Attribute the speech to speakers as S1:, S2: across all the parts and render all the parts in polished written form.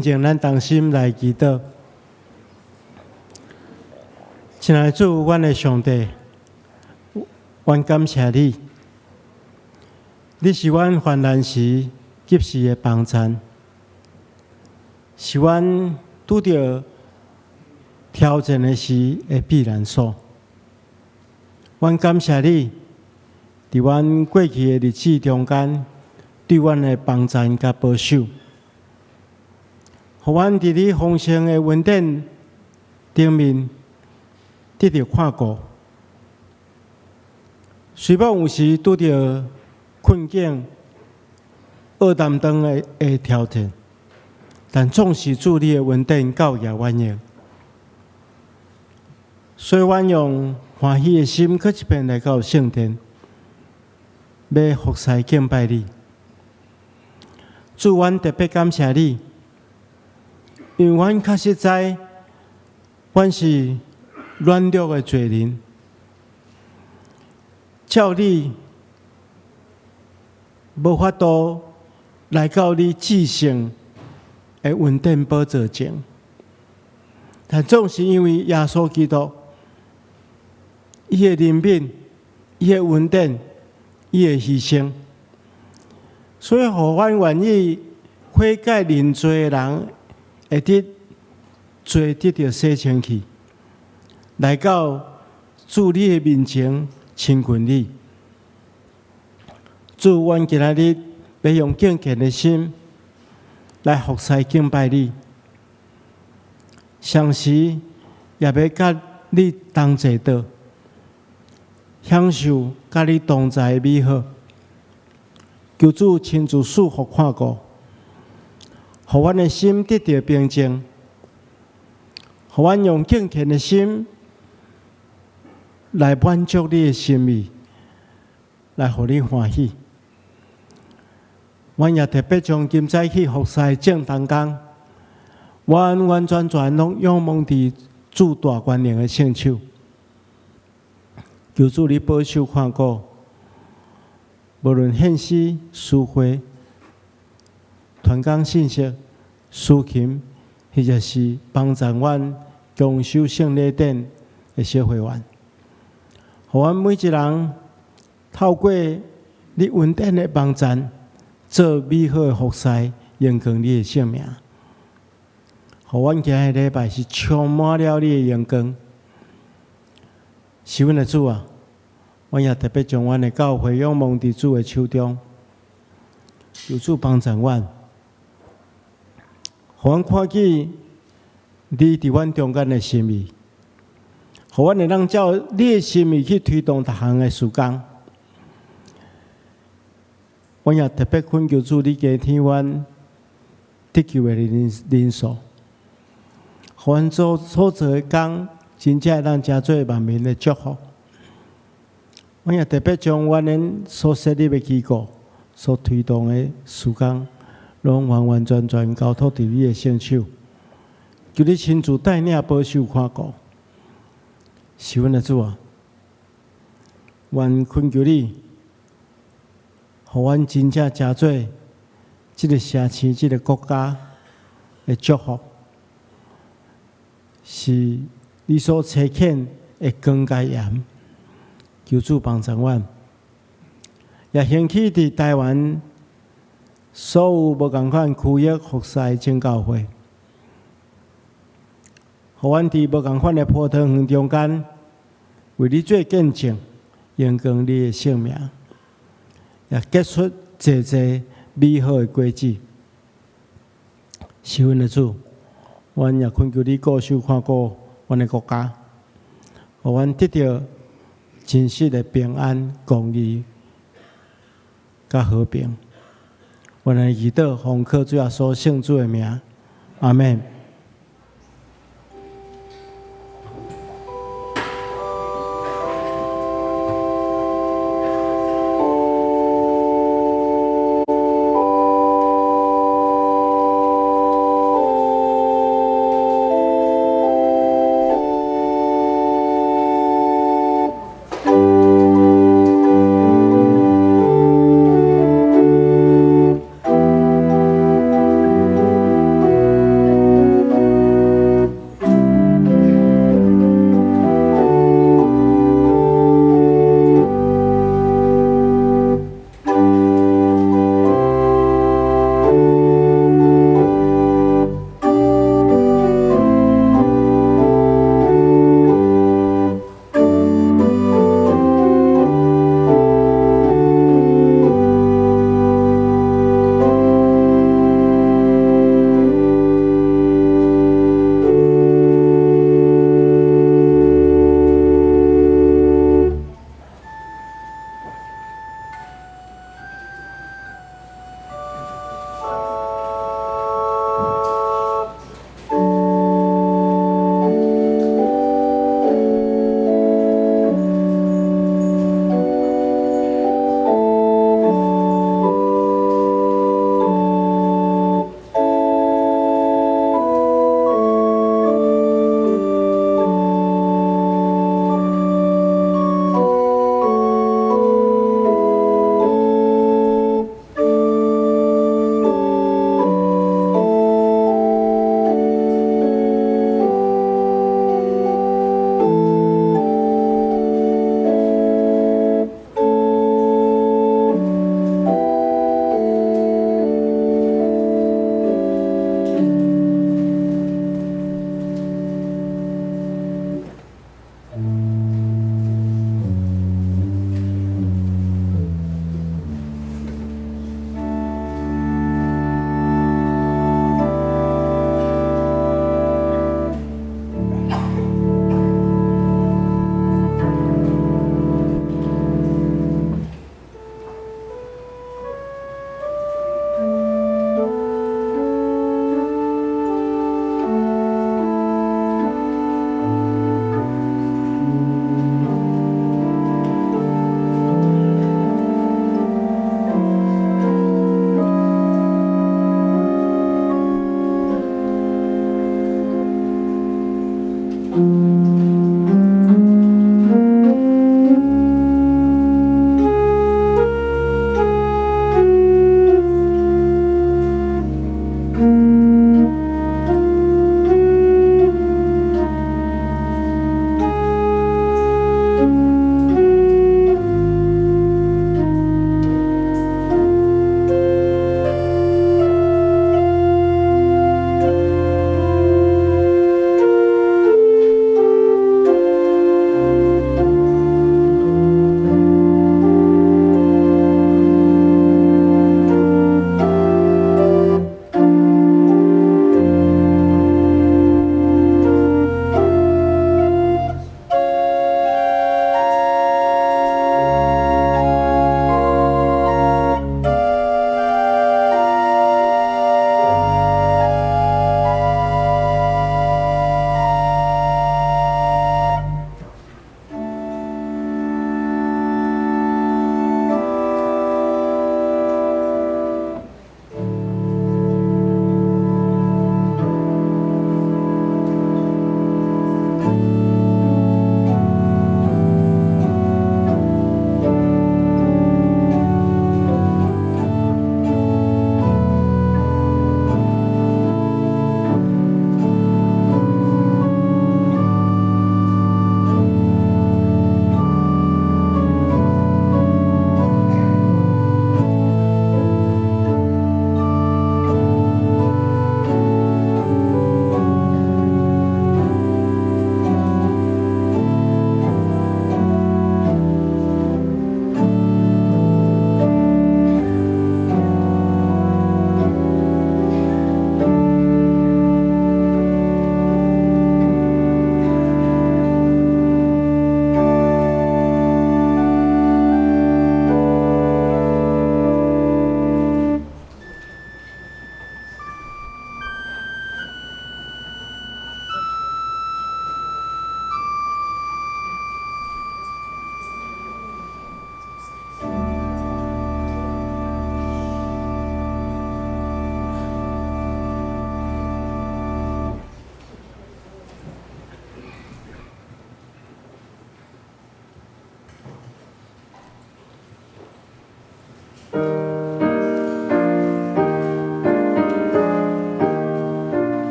S1: 前咱同心來祈禱。親愛的主，阮的上帝，阮感謝你，你是阮患難時及時的幫贊，是阮拄著挑戰的時的避難所。阮感謝你，佇阮過去的日子中間，對阮的幫贊佮保守。予阮佇你豐盛的恩典頂面得著看顧。雖罔有時拄著困境、惡擔當的挑戰，但總是主你的恩典夠額阮用。所以，阮用歡喜的心，閣一遍來到聖殿，欲服侍敬拜你。主，阮特別感謝你。因為阮確實知，阮是軟弱的罪人，照你無法度來到你至聖的恩典寶座前，但總是因為耶穌基督，伊的憐憫、伊的恩典、伊的犧牲，所以予阮願意悔改認罪的人，會得罪得著洗清去，來到主你的面前親近你。主，阮今仔日欲用敬虔的心來服侍敬拜你，同時也欲佮你同齊桌，享受佮你同在的美好。求主親自賜福看顧。予阮的心得著平靜，予阮用敬虔的心來滿足你的心意，來予你歡喜。阮也特別將今早起服侍的眾同工，完完全全攏仰望佇主大權能的聖手，求主你保守看顧，無論獻詩、詩會、傳講信息、司琴，或者是幫助阮共守聖禮典的小會員，予阮每一人透過你恩典的幫贊，做美好的服侍，榮光你的聖名。予阮今日禮拜是充滿了你的榮光。是阮的主啊，阮也特別將阮的教會仰望佇主的手中，求主幫助阮。予阮看見你佇阮中間的心意，予阮會當照你的心意去推動逐項的事工。阮也特別懇求主，你加添阮得救的人數，予阮所做的工，真正會當成做萬民的祝福。阮也特別將阮𪜶所設立的機構、所推動的事工，攏完完全全交託佇你的聖手，求你親自帶領、保守、看顧。是阮的主啊，阮懇求你，予阮真正成做這个城市、這个國家的祝福，是你所差遣的光佮鹽。求主幫助阮，也興起佇台灣所有無仝款區域服侍的正教會，予阮佇無仝款的葡萄園中間，為你做見證，榮光你的聖名，也結出濟濟美好的果子。是阮的主，阮也懇求你顧守看顧阮的國家，予阮得著真實的平安、公義佮和平。阮來祈禱，奉靠主耶穌聖主的名，阿們。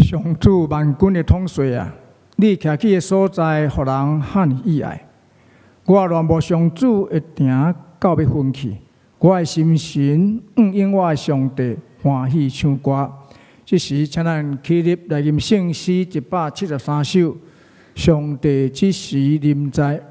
S2: 上主萬軍的統帥啊，你徛起的所在，予人遐爾意愛。我戀慕上主的埕到欲昏去，我的心神向應我的上帝歡喜唱歌。這時，請咱起立來吟聖詩173首，上帝這時臨在。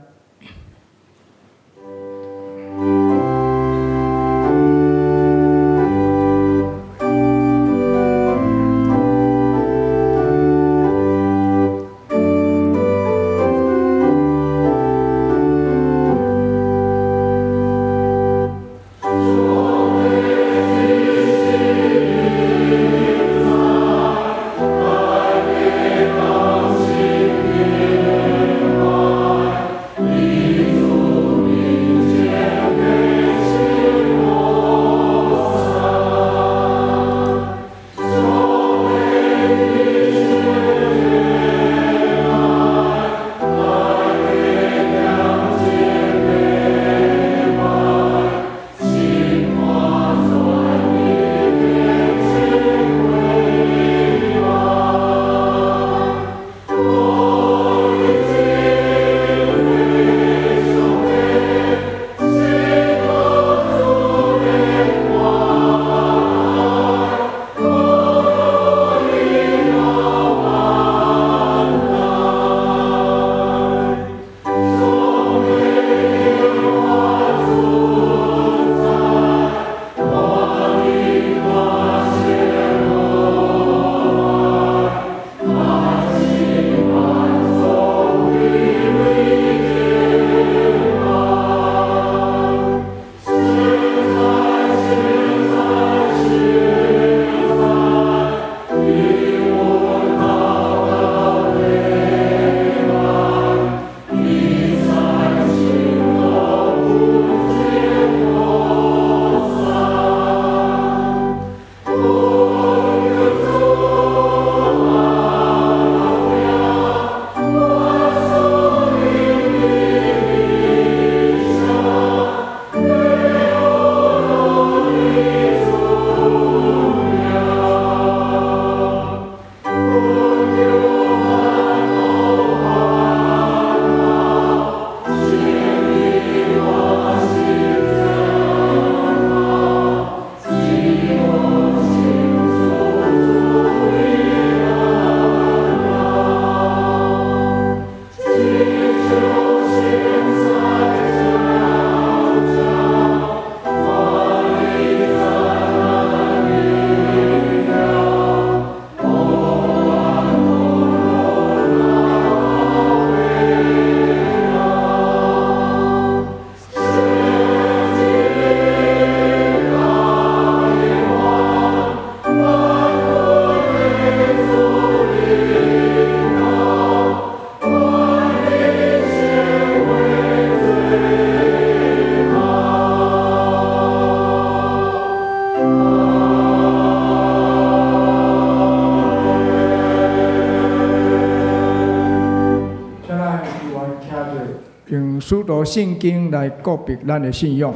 S2: 用使徒信經來告白咱的信仰。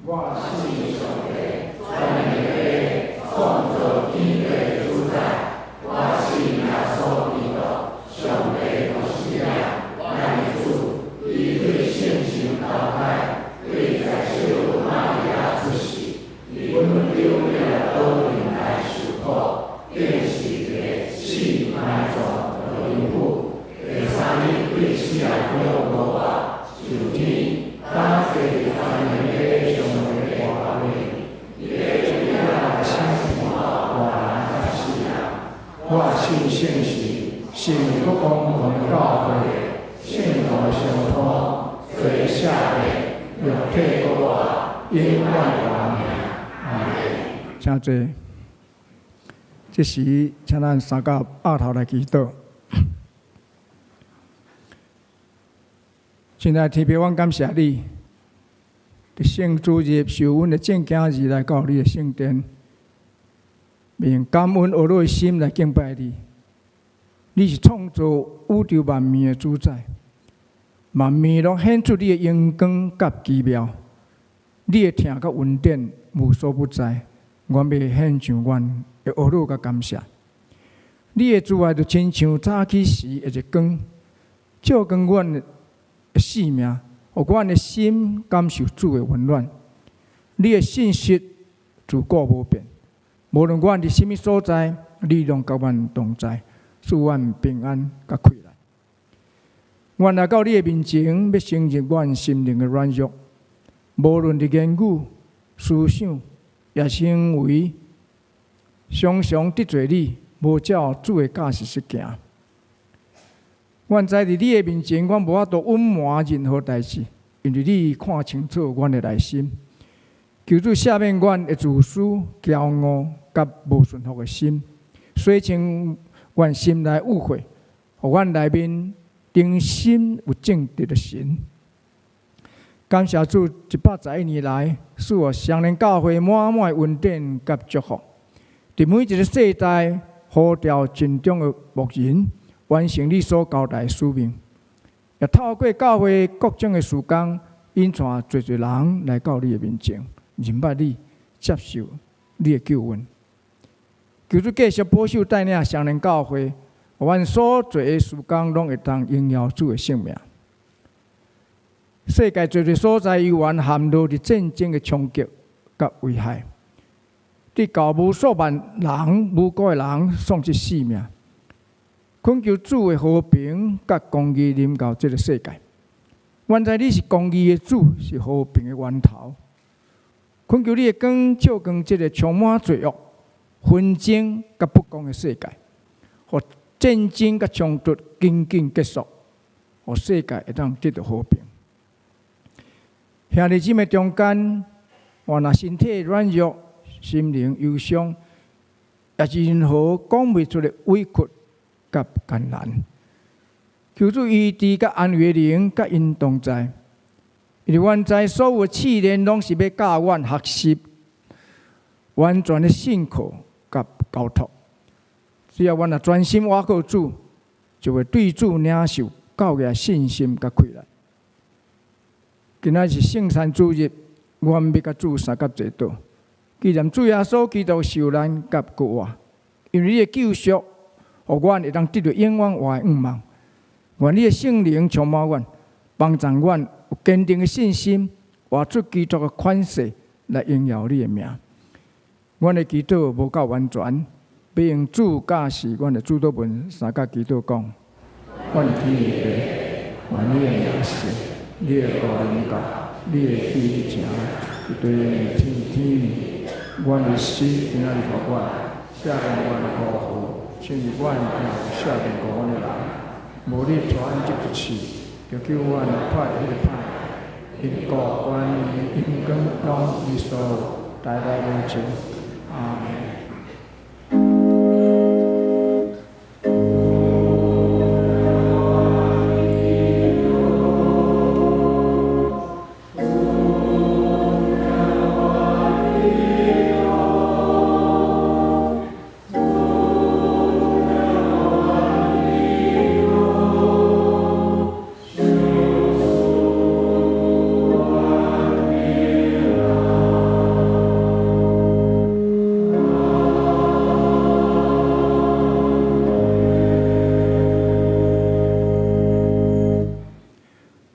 S3: 我信上帝，全能的創造天地的主宰。我信耶穌基督，上帝獨生子，咱的主。伊對聖神投胎，對在聖母瑪利亞出世，佇本丟彼拉多面來受苦，釘十字架，死埋葬，落陰府，第三日對死人中復活，上天，擔坐佇全能的上帝大位，伊會轉來審判活人佮死人。
S2: 我信聖神，是國公同的教會，聖徒相通，罪赦免，肉體復活，永遠活命。阿門。請坐。這時，請咱三甲額頭來祈禱。親愛的天父，阮感謝你，佇聖主日受阮的正囝兒來到你的聖殿，用感恩呵咾的心來敬拜你。你是創造宇宙萬物的主宰，萬物攏顯出你的榮光佮奇妙。你的疼佮恩典無所不在，阮欲獻上阮的呵咾佮感謝。你的慈愛就親像早起時的日光，照光阮的性命，予阮的心感受主的溫暖。你的信實自古無變，無論阮佇啥物所在，你攏佮阮同在，賜阮平安佮氣力。阮來到你的面前，欲承認阮心靈的軟弱，無論佇言語、思想、抑行為，常常得罪你，無照主的教示行。阮知佇你的面前，阮無法度隱瞞任何代誌，因為你看清楚阮的內心。求主赦免阮的自私、驕傲佮無順服的心，洗清阮心內污穢，予阮內面重新有正直的神。感謝主，111年來，賜予雙連教會滿滿的恩典佮祝福。佇每一个世代，呼召盡忠的牧人，完成你所交代的使命，也透過教會各種的事工，引帶濟濟人來到你的面前，認捌你，接受你的救恩。求主繼續保守帶領雙連教會，阮所做的事工攏會當榮耀主的聖名。世界濟濟所在猶原陷落佇戰爭的衝擊佮危害，直到無數萬人無辜的人喪失性命。懇求主的和平佮公義臨到這个世界。原來你是公義的主，是和平的源頭。懇求你的光照光這个充滿罪惡、紛爭佮不公的世界，予戰爭佮衝突緊緊結束，予世界會當得到和平。兄弟姊妹中間，我若身體軟弱、心靈憂傷，抑是任何講袂出的委屈佮艱難，求主醫治佮安慰的靈佮𪜶同在。因為阮知所有的試煉攏是欲教阮學習完全的信靠佮交託。只要阮若專心倚靠主，就會對主領受夠的信心佮氣力。今仔是聖餐主日，阮欲佮主相佮坐倒，紀念主耶穌基督受難佮復活，因為你的救贖，予阮會當得著永遠活的盼望。願你的聖靈充滿阮，幫助阮有堅定的信心，活出基督的款式來榮耀你的名。阮的祈禱無夠完全，欲用主教示阮的主禱文相佮祈禱講：阮天父，願你的名聖，你的國臨到，你的旨意成，佇地面親像天面。阮的食今仔日予阮，赦免阮的辜負，親像阮也有赦免過阮的人。無你帶阮入去試，著救阮脫彼个歹。因國權力榮光攏你所有，代代無盡。阿門。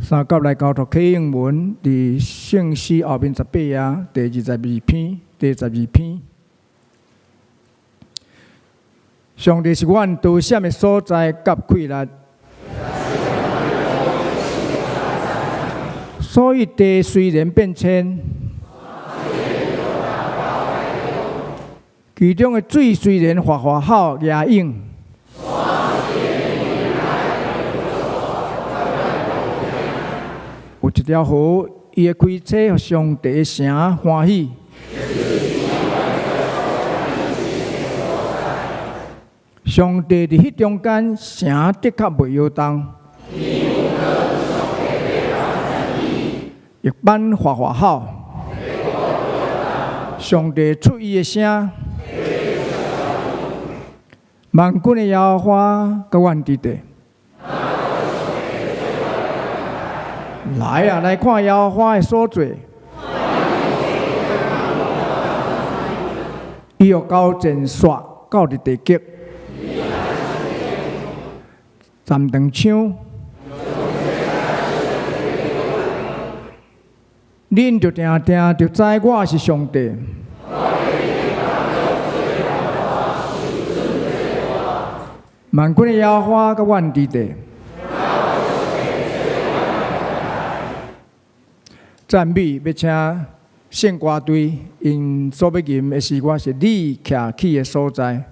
S2: 三甲來交託啟應文，佇聖詩後面18頁，第22篇，第12篇。上帝是阮逃閃的所在，佮氣力。所以地雖然變遷，其中的水雖然嘩嘩吼夯湧。有一條河，伊會開車，予上帝的城歡喜。上帝佇彼中間，城的確袂搖動。玉板嘩嘩吼，上帝出伊的聲，萬軍的耶和華佮阮佇地。來啊，來看耶和華的所做，伊予交戰煞到佇地極，站長槍，恁就定定就知我是上帝。萬軍的耶和華佮阮佇地。讚美欲請聖歌隊，𪜶所欲吟的詩歌是你徛起的所在。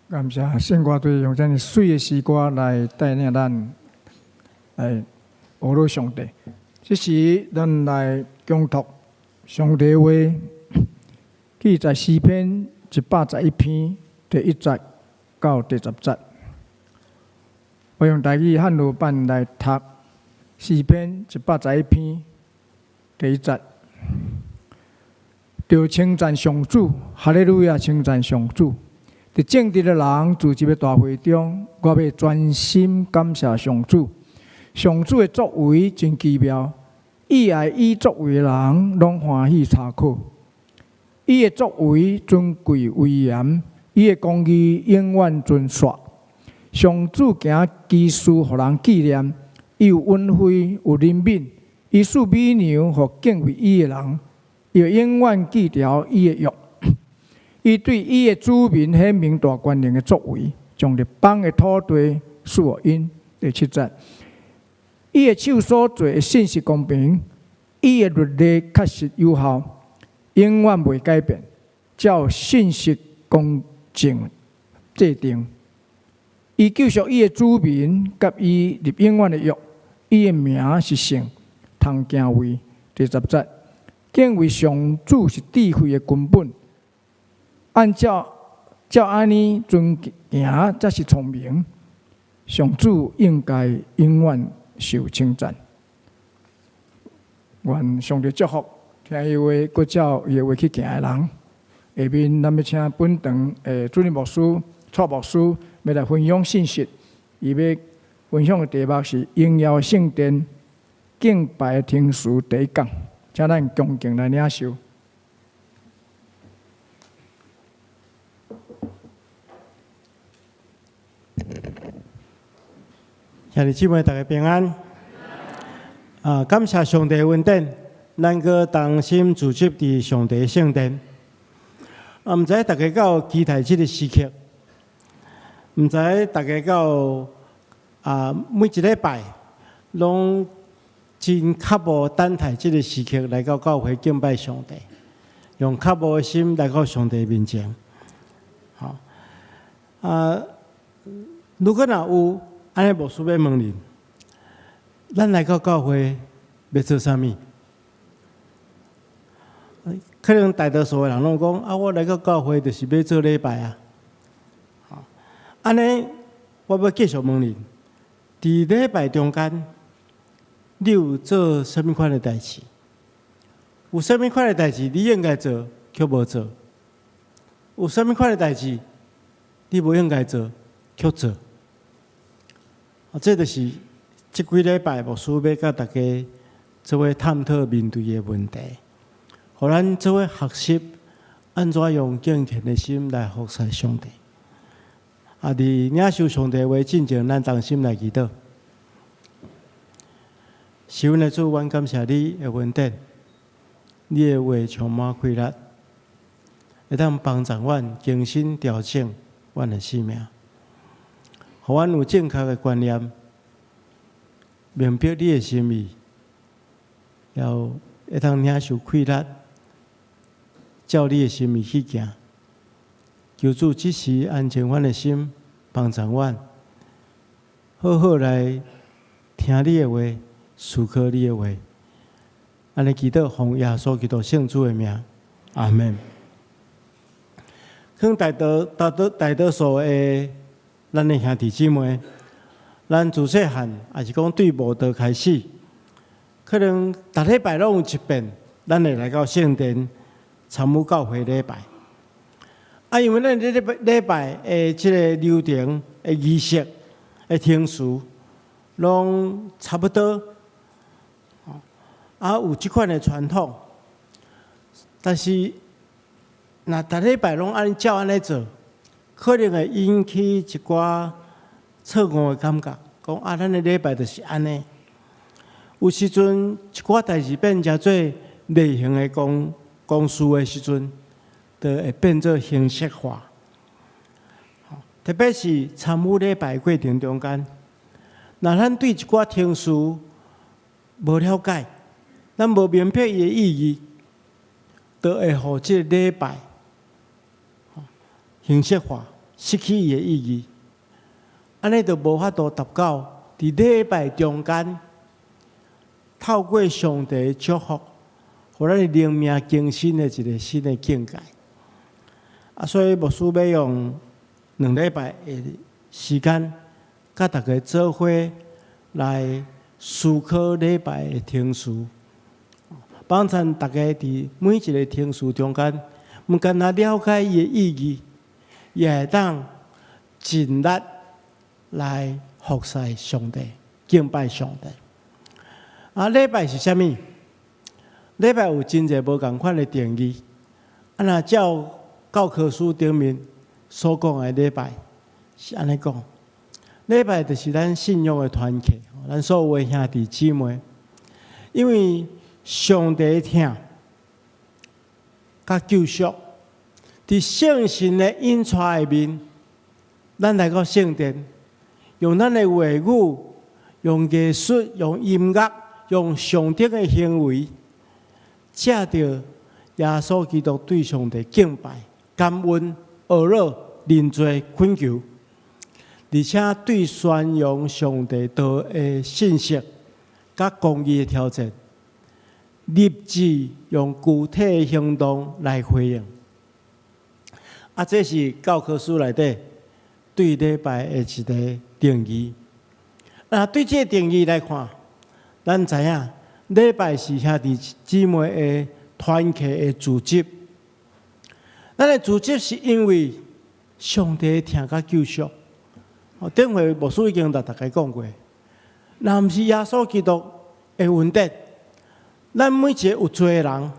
S2: 感謝聖歌隊用遮爾媠的詩歌來帶領咱來學樂上帝。這時，咱來恭讀上帝話，記載詩篇111篇第一節到第十節。我用台語漢語版來讀詩篇一百十一篇第一節。著稱讚上主，哈利路亞！稱讚上主。佇正直的人聚集的大會中，我欲專心感謝上主。上主的作為真奇妙，喜愛伊作為的人攏歡喜查考。伊的作為尊貴威嚴，伊的公義永遠存續。上主行奇事，予人紀念，伊有恩惠，有憐憫，伊賜美糧予敬畏伊的人，伊會永遠記牢伊的約。伊對伊的子民顯明大權能的作為，將列邦的土地賜予𪜶。第七節，伊的手所做的信實公平，伊的律例確實有效，永遠袂改變，照信實公正制定。伊救贖伊的子民，佮伊立永遠的約。伊的名是聖，通敬畏。第十節，敬畏上主是智慧的根本。按照照按呢遵行，才是聰明。上主應該永遠受稱讚。願上帝祝福聽伊話，閣照伊的話去行的人。下面咱欲請本堂的主任牧師、蔡牧師欲來分享信息。伊欲分享的題目是榮耀聖殿敬拜程序第一講，請咱恭敬來領受。
S1: 兄弟姊妹，大家平安。啊，感謝上帝恩典，咱閣同心聚集佇上帝聖殿。啊，毋知大家敢有期待這个時刻？毋知大家敢有啊，每一禮拜攏真渴慕等待這个時刻來到教會敬拜上帝，用渴慕的心來到上帝面前。好，啊，如果若有，按呢牧師欲問恁，咱來到教會欲做啥物？可能大多數的人攏講啊，我來到教會就是欲做禮拜啊。按呢，我欲繼續問恁，佇禮拜中間，你有做啥物款的代誌？有啥物款的代誌你應該做，卻無做？有啥物款的代誌你無應該做，卻做？啊，這就是這幾禮拜牧師欲佮大家做伙探討面對的問題，予咱做伙學習按怎用敬虔的心來服侍上帝。啊，佇領受上帝話進前，咱同心來祈禱。是阮的主，阮感謝你的恩典，你的話充滿氣力，會當幫助阮更新調整阮的生命，予阮有正確的觀念，明白你的心意，然後會當領受氣力，照你的心意去行。求主這時安靜阮的心，幫助阮，好好來聽你的話，思考你的話。按呢祈禱，奉耶穌基督聖主的名，阿們。可能大多大多大多數的咱的兄弟姊妹，咱自細漢，抑是講對慕道開始，可能逐禮拜攏有一遍，咱會來到聖殿參與教會禮拜。啊，因為咱禮拜禮拜的這个流程的儀式的程序，攏差不多，啊，有這款的傳統，但是若逐禮拜攏按照按呢做，可能會引起一寡錯誤的感覺，講啊，咱的禮拜就是按呢。有時陣一寡代誌變成做例行的公事的時陣，就會變做形式化。特別是參與禮拜過程中間，若咱對一寡程序無了解，咱無明白伊的意義，就會予這个禮拜形式化，失去伊的意義，按呢就無法度達到佇禮拜中間，透過上帝的祝福，予咱的靈命更新的一個新的境界。啊，所以牧師欲用2禮拜的時間，佮大家做伙來思考禮拜的程序，幫助大家佇每一個程序中間，毋干焦了解伊的意義，也會當盡力來服侍上帝、敬拜上帝。啊，禮拜是啥物？禮拜有真濟無仝款的定義。啊，若照教科書頂面所講的禮拜是按呢講：禮拜就是咱信仰的團契，咱所有的兄弟姊妹，因為上帝疼佮救贖，佇聖神的引帶下面，咱來到聖殿，用咱的話語、用藝術、用音樂、用上頂的行為，藉著耶穌基督對上帝敬拜、感恩、哀禱、認罪、懇求，而且對宣揚上帝道的信息佮公義的挑戰，立志用具體的行動來回應。啊，這是教科書內底對禮拜的一個定義。啊，對這個定義來看，咱知影禮拜是兄弟姊妹的團契的組織。咱的組織是因為上帝疼佮救贖。哦，頂回牧師已經共大家講過，若毋是耶穌基督的恩典，咱每一個有罪的人，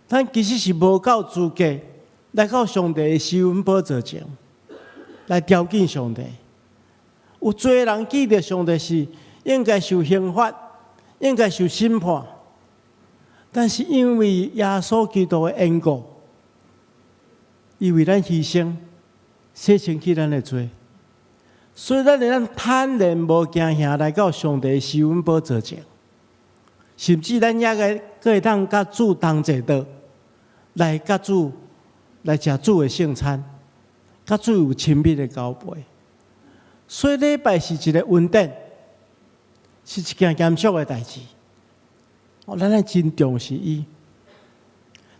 S1: 咱其實是無夠資格來到上帝的施恩寶座前，來朝見上帝。有罪的人見著上帝是應該受刑罰，應該受審判，但是因為耶穌基督的緣故，伊為咱犧牲，洗清去咱的罪，所以咱會當坦然無驚嚇來到上帝施恩寶座前，甚至咱也閣會當佮主同坐桌，來佮主來食主的聖餐，佮主有親密的交陪。所以禮拜是一個恩典，是一件嚴肅的代誌。哦，咱愛真重視伊。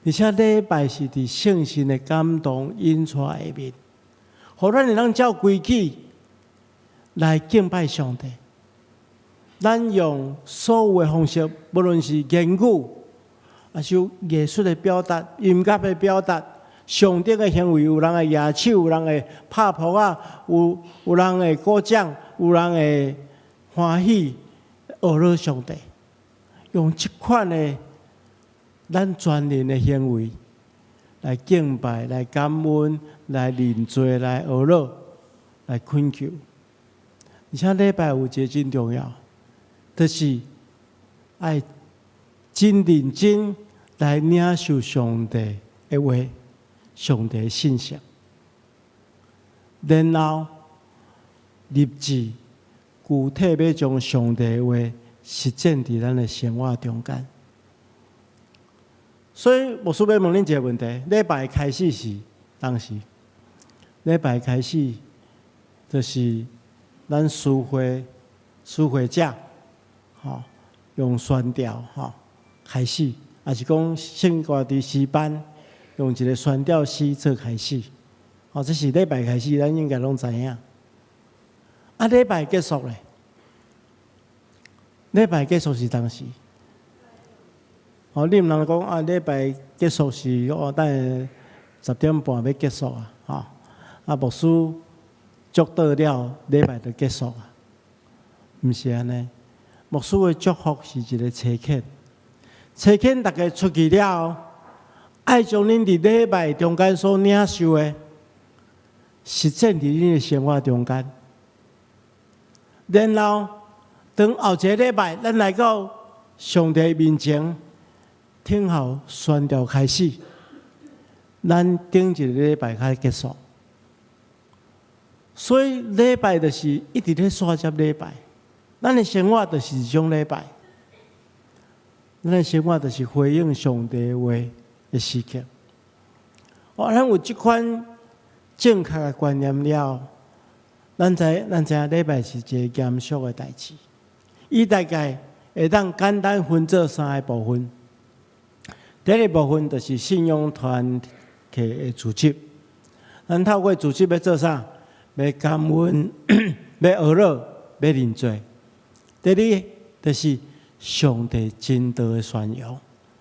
S1: 而且禮拜是佇聖神的感動引帶下面，予咱會當照規矩來敬拜上帝。咱用所有的方式，無論是言語，抑是藝術的表達、音樂的表達、上頂的行為，有人會舉手，有人會拍噗仔，有人會鼓掌，有人會歡喜，呵咾上帝。用這款的咱全人的行為來敬拜、來感恩、來認罪、來呵咾、來懇求。而且禮拜有一個真重要，就是愛真認真來領受上帝的話、上帝的信息，然後立志具體欲將上帝的話實踐佇咱的生活中間。所以牧師欲問恁一個問題：禮拜開始是當時？禮拜開始就是咱司會司會者，吼，用宣調吼開始，抑是講聖歌佇詩班用一個宣調詩做開始，吼，這是禮拜開始，咱應該攏知影。啊，禮拜結束咧？禮拜結束是當時？哦，你毋通講啊！禮拜結束是哦，等下10點半欲結束啊，吼！啊，牧師祝禱了，禮拜就結束啊？毋是按呢。牧師的祝福是一個差遣，差遣大家出去了後，愛將恁佇禮拜中間所領受的，實踐佇恁的生活中間。然後，當後一個禮拜，咱來到上帝面前，聽候宣調開始，咱頂一個禮拜才結束。所以禮拜就是一直咧續接禮拜，咱的生活就是一種禮拜，咱的生活就是回應上帝話的時刻。哦，咱有這款正確的觀念了，咱知影禮拜是一个嚴肅的代誌。伊大概會當簡單分做三个部分。第一个部分就是信仰團體的組織。咱透過組織欲做啥？欲感恩，欲哀禱，欲認罪。第二就是上帝真道的宣揚，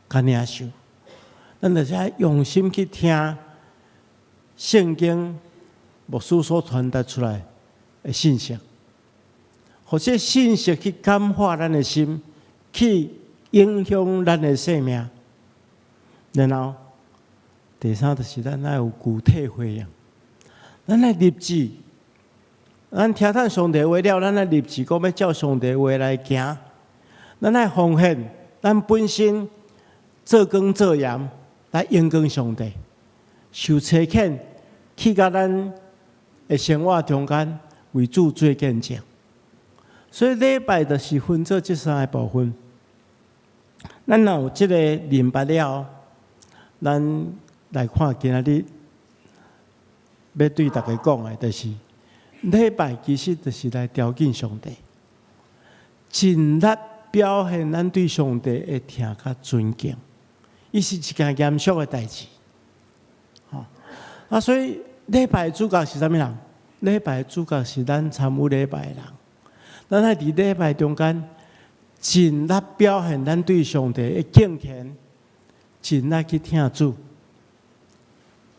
S1: 佮領受。咱就是愛用心去聽聖經牧師所傳達出來的信息，予這信息去感化咱的心，去影響咱的生命。然後第三就是咱愛有具體回應，咱愛立志，咱聽到上帝話了，咱愛立志講欲照上帝話來行。咱愛奉獻，咱本身做光做鹽來榮光上帝，受差遣去到咱的生活中間為主做見證。所以禮拜就是分做這三个部分。咱若有這个明白了，咱來看今仔日欲對大家講的，就是禮拜其實就是來朝見上帝，盡力表現咱對上帝的疼佮尊敬。伊是一件嚴肅的代誌。吼啊，所以禮拜的主角是啥物人？禮拜的主角是咱參與禮拜的人。咱愛佇禮拜中間盡力表現咱對上帝的敬虔，盡力去疼主。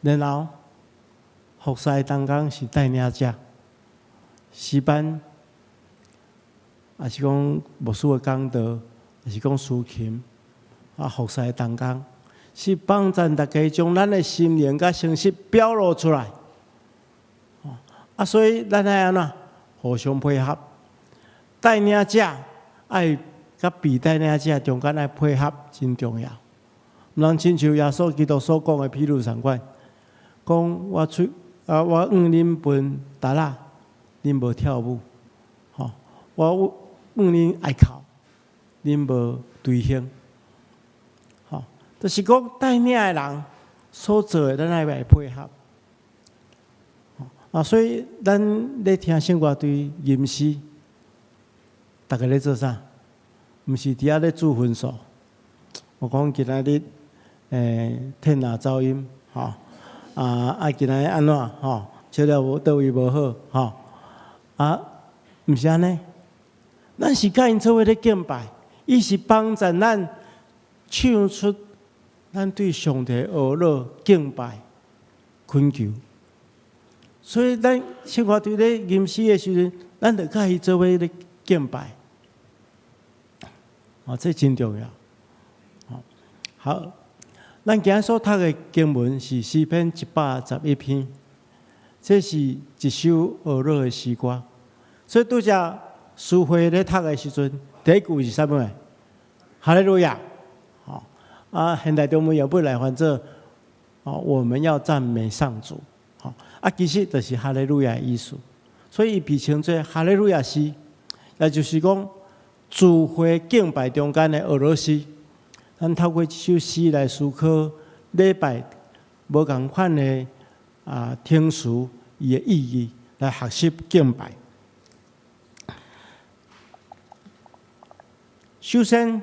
S1: 然後服侍同工是帶領者，詩班，抑是講牧師的講道，抑是講司琴，啊，服侍同工是幫助大家將咱的心靈佮誠實表露出來。啊，所以咱愛按怎互相配合，帶領者愛佮被帶領者中間愛配合真重要。毋通親像耶穌基督所講的譬喻仝款，講我出啊，我向恁分石仔，恁無跳舞，吼！我向恁哀哭，恁無隨行，吼！就是講帶領的人所做的，咱愛來配合。啊，所以咱咧聽聖歌隊吟詩，逐家咧做啥？毋是佇遐咧注分數。我講今仔日，天若走音，吼！啊，今仔日按怎？吼，笑了無佗位無好，吼！啊，毋是按呢，咱是佮𪜶做伙咧敬拜，伊是幫助咱唱出咱對上帝哀禱敬拜懇求。所以咱聖歌隊咧吟詩的時陣，咱就佮伊做伙咧敬拜。哦，這真重要。好，咱今仔所讀的經文是詩篇111篇，這是一首哀禱的詩歌。所以拄才詩會咧讀的時陣，第一句是啥物？哈利路亞！吼啊，現代中文也不來翻做哦，我們要讚美上主。吼啊，其實就是哈利路亞的意思。所以伊被稱做哈利路亞詩，也就是講聚會敬拜中間的哀禱詩。咱透過這首詩來思考禮拜無仝款的啊程序伊的意義，來學習敬拜。首先，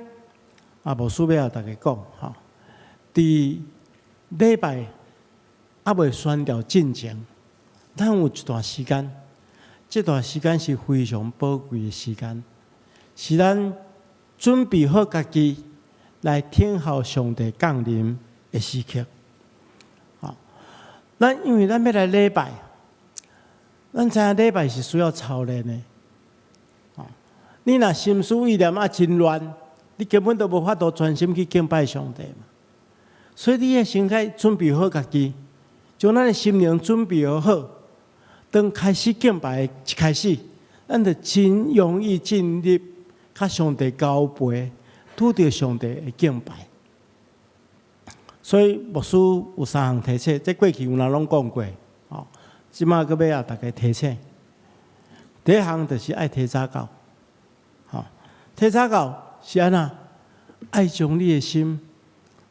S1: 啊，牧師欲予大家講吼，佇禮拜猶未宣召進前，咱有一段時間，這段時間是非常寶貴的時間，是咱準備好家己來聽候上帝降臨的時刻。吼，咱因為咱欲來禮拜，咱知影禮拜是需要操練的。吼，你若心思意念啊真亂，你根本都無法度專心去敬拜上帝嘛。所以你愛先愛準備好家己，將咱的心靈準備好，當開始敬拜一開始，咱就真容易進入佮上帝交陪，拄著上帝的敬拜。所以牧師有三項提醒，這過去有人攏講過，吼，這馬閣欲予大家提醒。第一項就是愛提早到，吼，提早到是按怎？愛將你的心，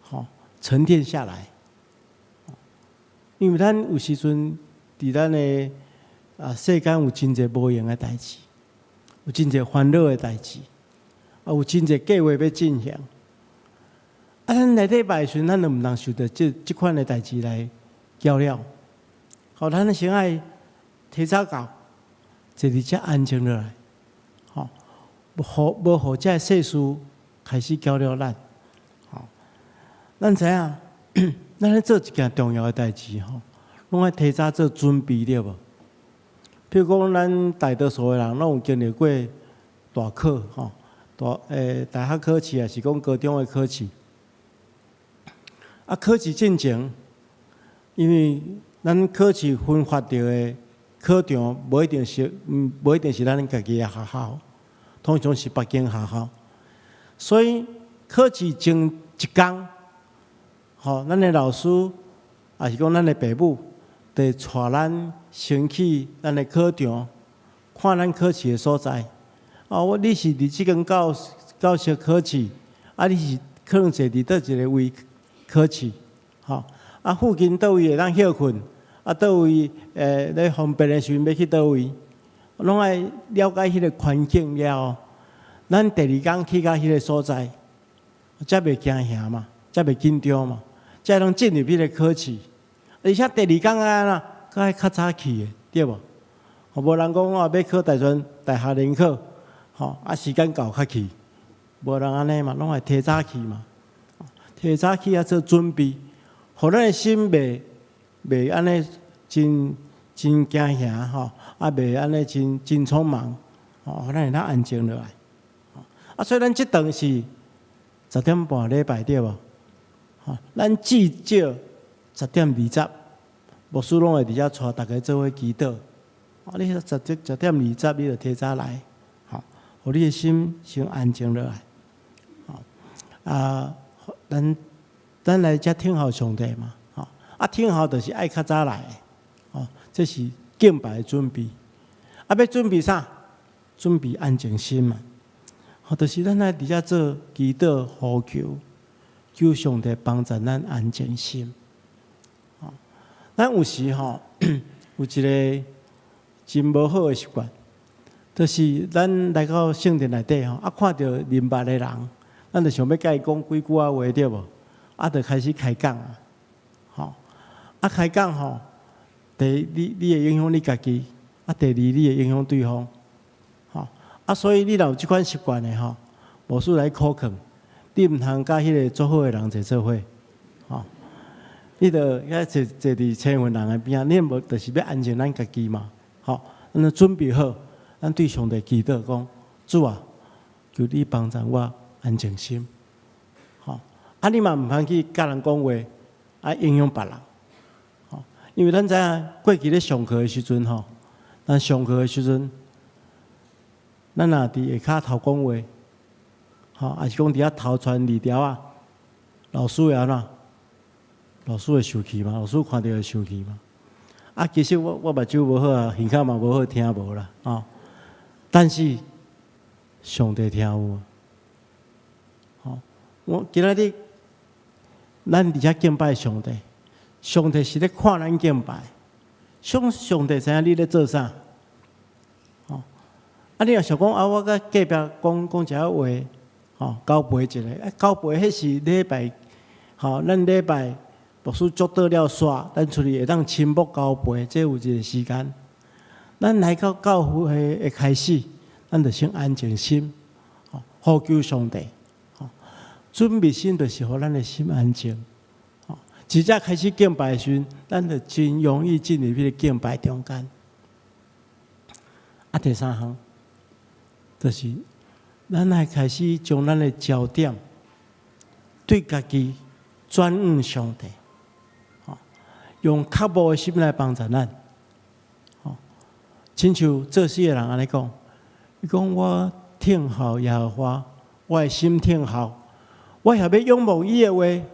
S1: 吼，沉澱下來。因為咱有時陣佇佇咱的世間有真濟無閒的代誌，有真濟煩惱的代誌，有真濟計劃欲進行。咱來禮拜的時陣，咱就毋通受著這款的代誌來攪擾。好，咱先愛提早到，坐佇遮安靜落來，吼，無予這世事開始攪擾咱。吼，咱知影，咱咧做一件重要的代誌吼，攏愛提早做準備，對無？譬如講，咱大多數的人攏有經歷過大考，吼，大學考試，抑是講高中的考試。考試進前，因為咱考試分發著的考場，無一定是咱家己的學校，通常是別間學校。所以考試前一工，吼，咱的老師，抑是講咱的爸母，就會帶咱先去咱的考場，看咱考試的所在。哦，你是佇這間教室考試，你是可能坐佇佗一个位考試，吼，附近佗位會當歇睏，佗位咧方便的時陣欲去佗位，攏愛了解彼个環境了後，咱第二工去到彼个所在，才袂驚嚇嘛，才袂緊張嘛，才會當進入彼个考試。而且第二工啊，閣愛較早去的，對無？無人講我欲考大專、大學聯考，吼，時間到才去，無人按呢嘛，攏愛提早去嘛。提早去啊做準備，予咱的心袂按呢真真驚嚇吼，袂按呢真真匆忙，吼，予咱會當安靜落來。所以咱這頓是10點半禮拜對無？吼，咱至少10點20，牧師攏會佇遮帶逐家做伙祈禱。你10點20，你就提早來，吼，予你的心先安靜落來。咱來遮聽候上帝嘛，吼，聽候就是愛較早來，吼，這是敬拜的準備。欲準備啥？準備安靜心嘛。吼，就是咱來佇遮做祈禱呼求，求上帝幫助咱安靜心。吼，咱有時吼有一个真無好的習慣，就是咱來到聖殿內底吼，看著認捌的人，咱就想欲共伊講幾句仔話，對無？就開始開講啊，吼！開講吼，第一，你會影響你家己；第二，你會影響對方，吼！所以你若有這款習慣的吼，牧師來苦勸，你毋通佮彼个足好的人坐做伙，吼！你著遐坐坐佇生份人的邊仔，你無就是欲安靜咱家己嘛，吼！咱準備好，咱對上帝祈禱講：主啊，求你幫助我安靜心，吼！你嘛毋通去佮人講話，影響別人，吼！因為咱知影過去咧上課的時陣吼，咱上課的時陣，咱若佇下跤偷講話，吼，抑是講佇遐偷傳字條仔，老師會按怎？老師會生氣嘛？老師看著會生氣嘛？其實我目睭無好啊，耳孔嘛無好，聽無啦，吼。但是上帝聽有，吼！我今仔日咱佇遮敬拜上帝，上帝是咧看咱敬拜，上帝知影你咧做啥，吼！你若想講啊，我佮隔壁講講一下話，吼，交陪一下，交陪彼是禮拜，吼，咱禮拜牧師祝禱了煞，咱出去會當親睦交陪，這有一个時間。咱來到教會的開始，咱就先安靜心，吼，呼求上帝，吼，準備心就是予咱的心安靜，吼，直接開始敬拜的時陣，咱就真容易進入彼个敬拜中間。第三項，就是咱愛開始將咱的焦點對家己轉向上帝，吼，用渴慕的心來幫助咱，吼，親像做詩的人按呢講，伊講我聽候耶和華，我的心聽候，我也欲仰望伊的話，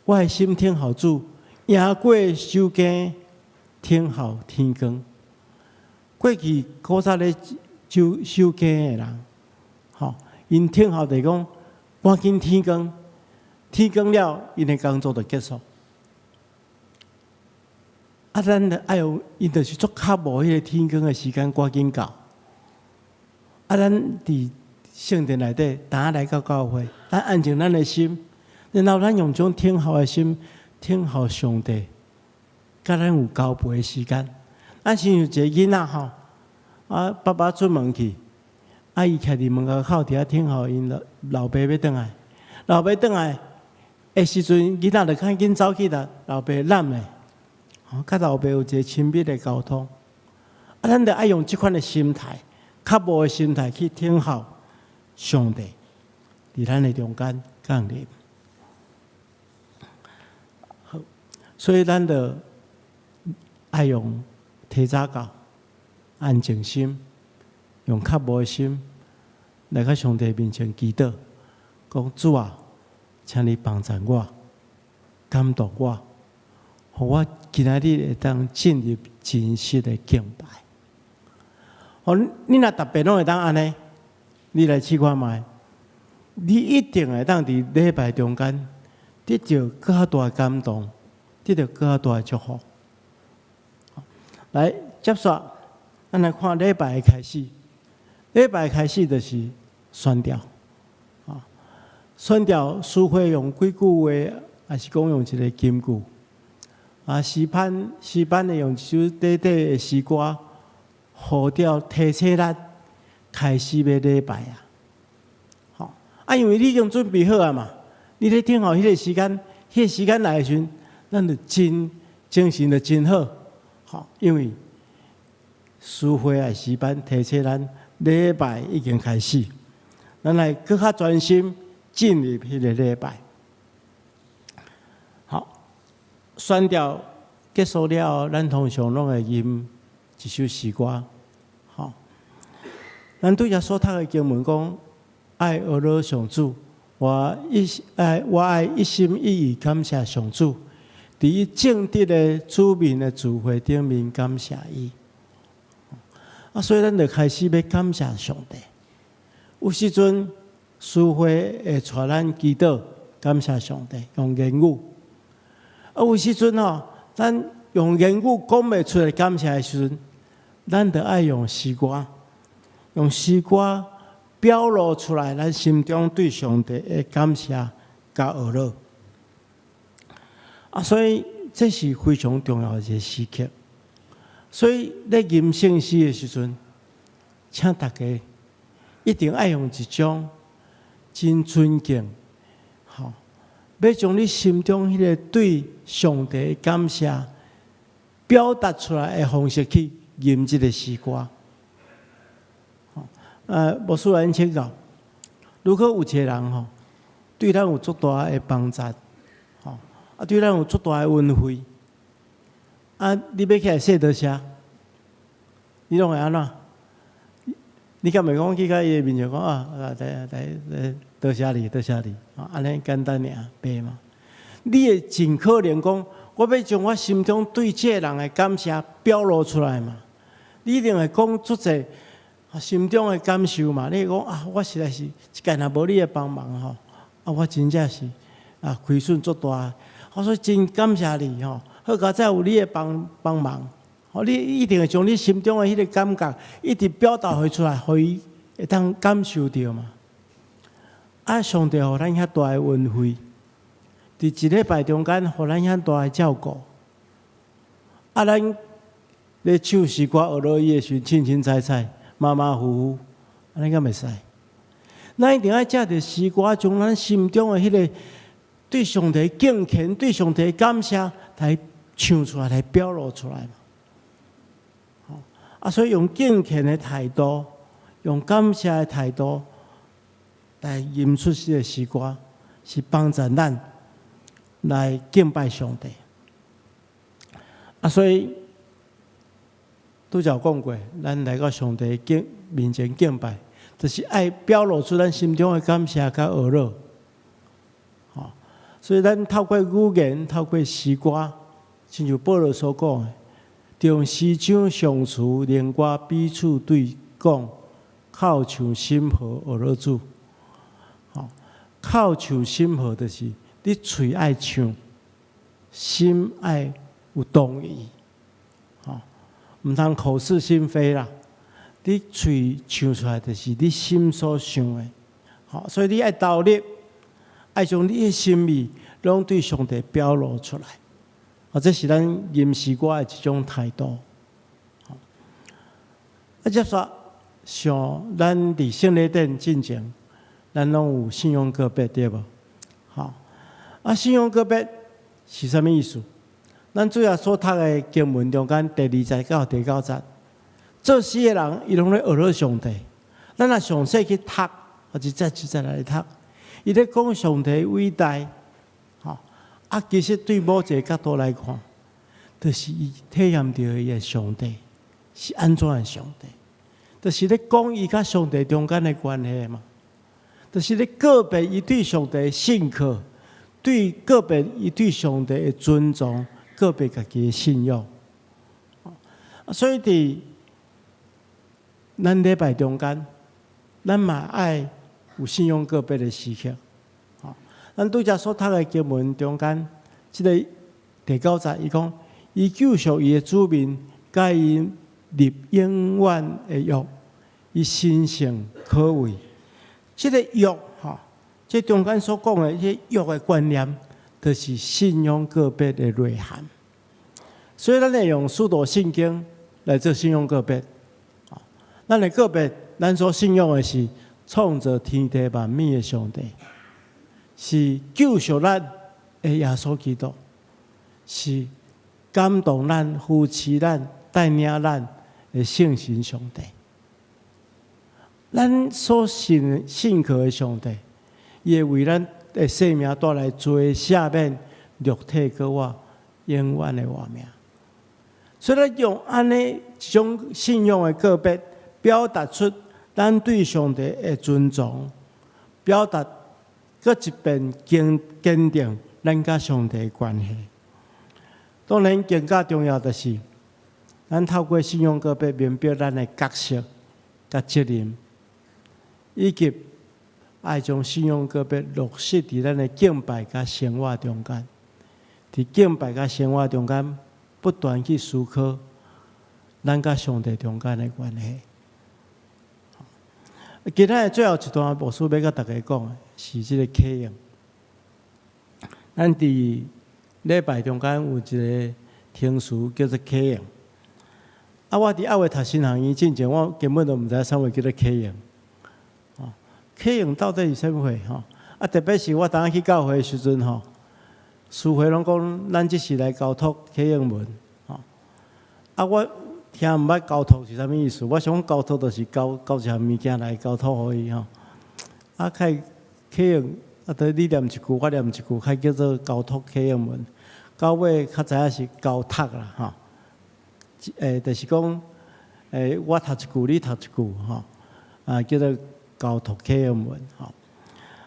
S1: 我的心聽候主，贏過守更聽候天光。過去古早咧守更的人，吼，𪜶聽候就是講，趕緊天光，天光了，𪜶的工作就結束。啊，咱愛用，𪜶就是足渴慕彼個天光的時間，趕緊到。啊，咱佇聖殿內底，當來到教會，咱安靜咱的心，然後咱用這種聽候的心，聽候上帝，佮咱有交陪的時間。咱親像一個囡仔吼，啊，爸爸出門去，啊，伊徛佇門口佇遐聽候𪜶老爸欲轉來，老爸轉來的時陣，囡仔就趕緊走去共老爸攬咧，吼，佮老爸有一個親密的溝通。啊，咱著愛用這款的心態，渴慕的心態去聽候上帝佇咱的中間降臨。好，所以咱著愛用提早到，安靜心，用渴慕的心來到上帝面前祈禱，講主啊，請你幫贊我，感動我，予我今仔日會當進入真實的敬拜。哦，你若逐遍攏會當按呢，你來試看覓，你一定會當佇禮拜中間得著閣較大的感動，得著閣較大的祝福。來，接續，咱來看禮拜的開始。禮拜開始就是宣調，啊，宣調司會用幾句話，抑是講用一個金句。啊，詩班詩班會用一首短短的詩歌，號召提醒咱開始欲禮拜啊。吼，啊，因為你已經準備好啊嘛，你咧等候彼個時間，彼個時間來的時陣，咱就真精神就真好。吼，因為司會的詩班提醒咱禮拜已經開始，咱來閣較專心進入彼個禮拜。好，宣調結束了後，咱通常攏會吟一首詩歌。吼，咱拄才所讀的經文講，愛呵咾上主，我愛一心一意感謝上主，佇伊正直的子民的聚會頂面感謝伊。啊，所以咱就開始欲感謝上帝。有時陣司會會帶咱祈禱感謝上帝，用言語。啊，有時陣吼，咱用言語講袂出來感謝的時陣，咱就愛用詩歌，用詩歌表露出來咱心中對上帝的感謝佮呵咾。啊，所以這是非常重要的一個時刻。所以咧吟聖詩的時陣，請大家一定愛用一種真尊敬，吼，欲將你心中彼個對上帝的感謝表達出來的方式去吟這個詩歌。牧師來請教，如果有一個人吼，對咱有足大的幫助，吼，啊，對咱有足大的恩惠，啊，你欲起來說多謝，你攏會按怎？你敢會講去共伊的面前講啊？來來來，多謝你，多謝你，按呢簡單爾，袂嘛？你會盡可能講，我欲將我心中對這個人的感謝表露出來嘛？你一定會講足濟心中的感受嘛？你會講啊，我實在是，這擺若無你的幫忙吼，啊，我真正是啊虧損足大。我說真感謝你吼，好佳哉有你的幫幫忙，吼，你一定會將你心中的彼個感覺一直表達予出來，予伊會當感受著嘛。啊，上帝予咱遐大的恩惠，佇一禮拜中間，予咱遐大的照顧。啊，咱咧唱詩歌呵咾伊的時陣，凊凊彩彩、馬馬虎虎，按呢敢會使？咱一定愛藉著詩歌，將咱心中的彼個對上帝敬虔、對上帝感謝來唱出來、來表露出來嘛。啊，所以用敬虔的態度，用感謝的態度來吟出這個詩歌，是幫助咱來敬拜上帝。啊，所以拄才有講過，咱來到上帝敬面前敬拜，就是愛表露出咱心中的感謝佮呵咾。吼，所以咱透過語言，透過詩歌，親像保羅所講的，用詩章、頌詞、靈歌彼此對講，口唱心和呵咾主。吼，口唱心和就是你喙愛唱，心愛有同意。毋通口是心非啦。你喙唱出來，就是你心所想的。好，所以你愛投入，愛將你的心意，攏對上帝表露出來。啊，這是咱吟詩歌的一種態度。啊，接續像咱佇聖禮典進前，咱攏有信仰告白，對無？好，啊，信仰告白是啥物意思？咱主要所讀的經文中間第二節到第九節，做詩的人伊攏咧學了上帝。咱若詳細去讀，或者一節一節來讀，伊咧講上帝偉大，吼啊，其實對某一個角度來看，就是伊體驗著伊的上帝是按怎的上帝，就是咧講伊佮上帝中間的關係嘛，就是咧告白伊對上帝的信靠，對告白伊對上帝的尊重，告白家己的信仰。所以佇咱禮拜中間，咱嘛愛有信仰告白的時刻。咱拄才所讀的經文中間，這个第九節，伊講，伊救贖伊的子民，佮𪜶立永遠的約，伊神聖可畏。這个約，吼，這中間所講的這約的觀念，就是信仰告白的內涵。所以，咱會用使徒信經來做信仰告白。咱來告白，咱所信仰的是創造天地萬物的上帝，是救贖咱的耶穌基督，是感動咱、扶持咱、帶領咱的聖神上帝。咱所信信靠的上帝，伊會為咱的生命帶來罪赦免、肉體閣活、永遠的活命。所以，咱用按呢一種信仰的告白，表達出咱對上帝的尊重，表達閣一遍堅堅定咱佮上帝的關係。當然，更加重要的是，咱透過信仰告白明白咱的角色佮責任，以及愛將信仰告白落實佇咱的敬拜佮生活中間。佇敬拜佮生活中間，不斷去思考咱佮上帝中間的關係。今仔日最後一段，牧師欲佮大家講的是這个啟應。咱佇禮拜中間有一个程序叫做啟應。啊，我佇猶未讀神學院進前，我根本都毋知啥物叫做啟應。哦，啟應到底是啥物貨？吼，啊，特別是我當去教會的時陣吼，司會攏講咱這是來交託啟應文。吼，啊，我聽毋捌交託是啥物意思？我想交託就是交交一項物件來交託予伊吼。啊，開啟應，啊，著你念一句，我念一句，較叫做交託啟應文。到尾較知影是交讀啦，吼。就是講，我讀一句，你讀一句，吼，啊，叫做交託啟應文，吼。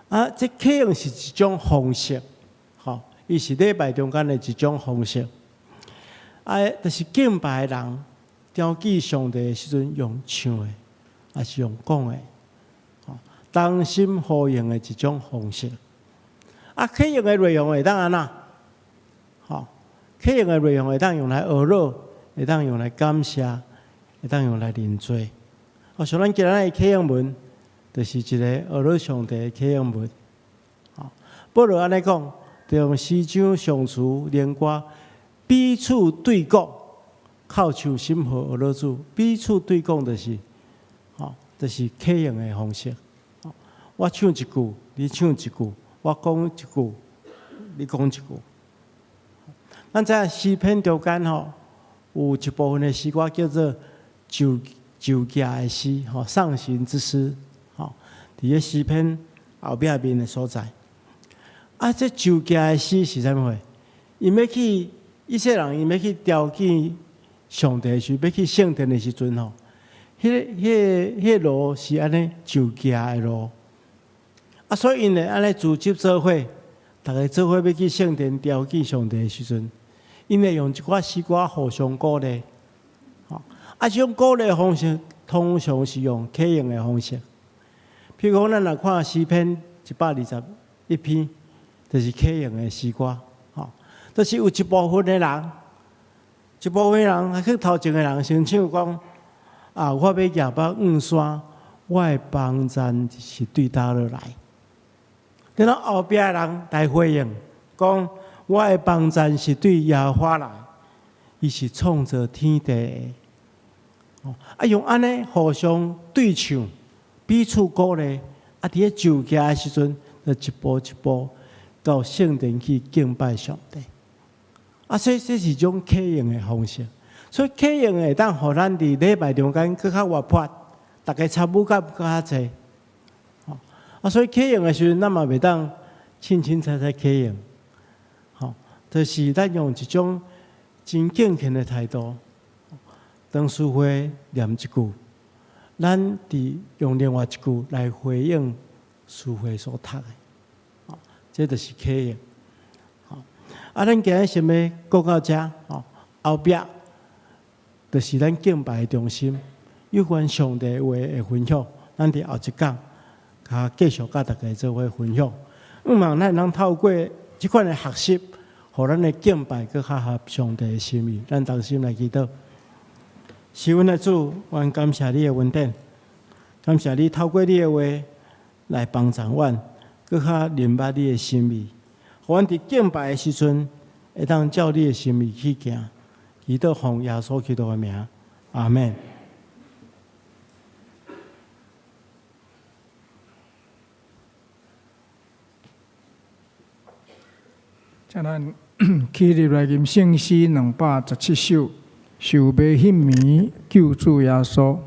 S1: 啊，這啟應是一種方式，吼，伊是禮拜中間的一種方式。啊，就是敬拜的人，調記上帝的時陣用唱的，抑是用講的，吼，同心呼應的一種方式。啊，啟應的內容會當按怎？吼，啟應的內容會當用來呵咾，會當用來感謝，會當用來認罪。哦，像咱今仔日的啟應文，就是一个呵咾上帝的啟應文。吼，保羅按呢講，就用詩章、頌詞、靈歌彼此對講，叩唱心和呵咾主，彼此對講就是，吼，就是啟應的方式。我唱一句，你唱一句；我講一句，你講一句。咱知影詩篇中間吼，有一部分的詩歌叫做上上行的詩，吼，上行之詩，吼，佇个詩篇後壁面的所在。啊，這上行的詩是啥物貨？𪜶欲去以色列人，𪜶欲去朝見上帝時，欲去聖殿的時陣吼，彼个路是按呢上行的路。啊，所以𪜶會按呢組織做伙，逐家做伙欲去聖殿朝見上帝的時陣，𪜶會用一寡詩歌互相鼓勵。吼，啊，這種鼓勵方式通常是用啟應的方式。譬如講，咱若看詩篇121篇，就是啟應的詩歌。吼，就是有一部分的人，一部分人去頭前的人先唱講：啊，我欲行北五山，我的幫贊是對佗落來？然後後壁的人來回應講：我的幫贊是對耶和華來，伊是創造天地的。啊，用按呢互相對唱，彼此鼓勵。啊，佇咧就行的時陣，就一步一步到聖殿去敬拜上帝。啊，所以這是一種啟應的方式。所以啟應會當予咱佇禮拜中間閣較活潑，大家參與感閣較濟。啊，所以啟應的時陣，咱嘛袂當凊凊彩彩啟應。吼，就是咱用一種真敬虔的態度，當司會念一句，咱佇用另外一句來回應司會所讀的。吼，這就是啟應。啊，咱今日先欲講到遮，吼，後壁就是咱敬拜的中心，有關上帝話的分享，咱佇後一講，較繼續佮大家做伙分享。向望咱會當透過這款的學習，予咱的敬拜閣較合上帝的心意。咱同心來祈禱。是阮的主，阮感謝你的恩典，感謝你透過你的話來幫助阮，閣較明白你的心意。予阮佇敬拜的時陣，會當照你的心意去行。祈禱奉耶穌基督的名，阿們。
S2: 請咱起立來吟聖詩217首，受迷彼暝救主耶穌。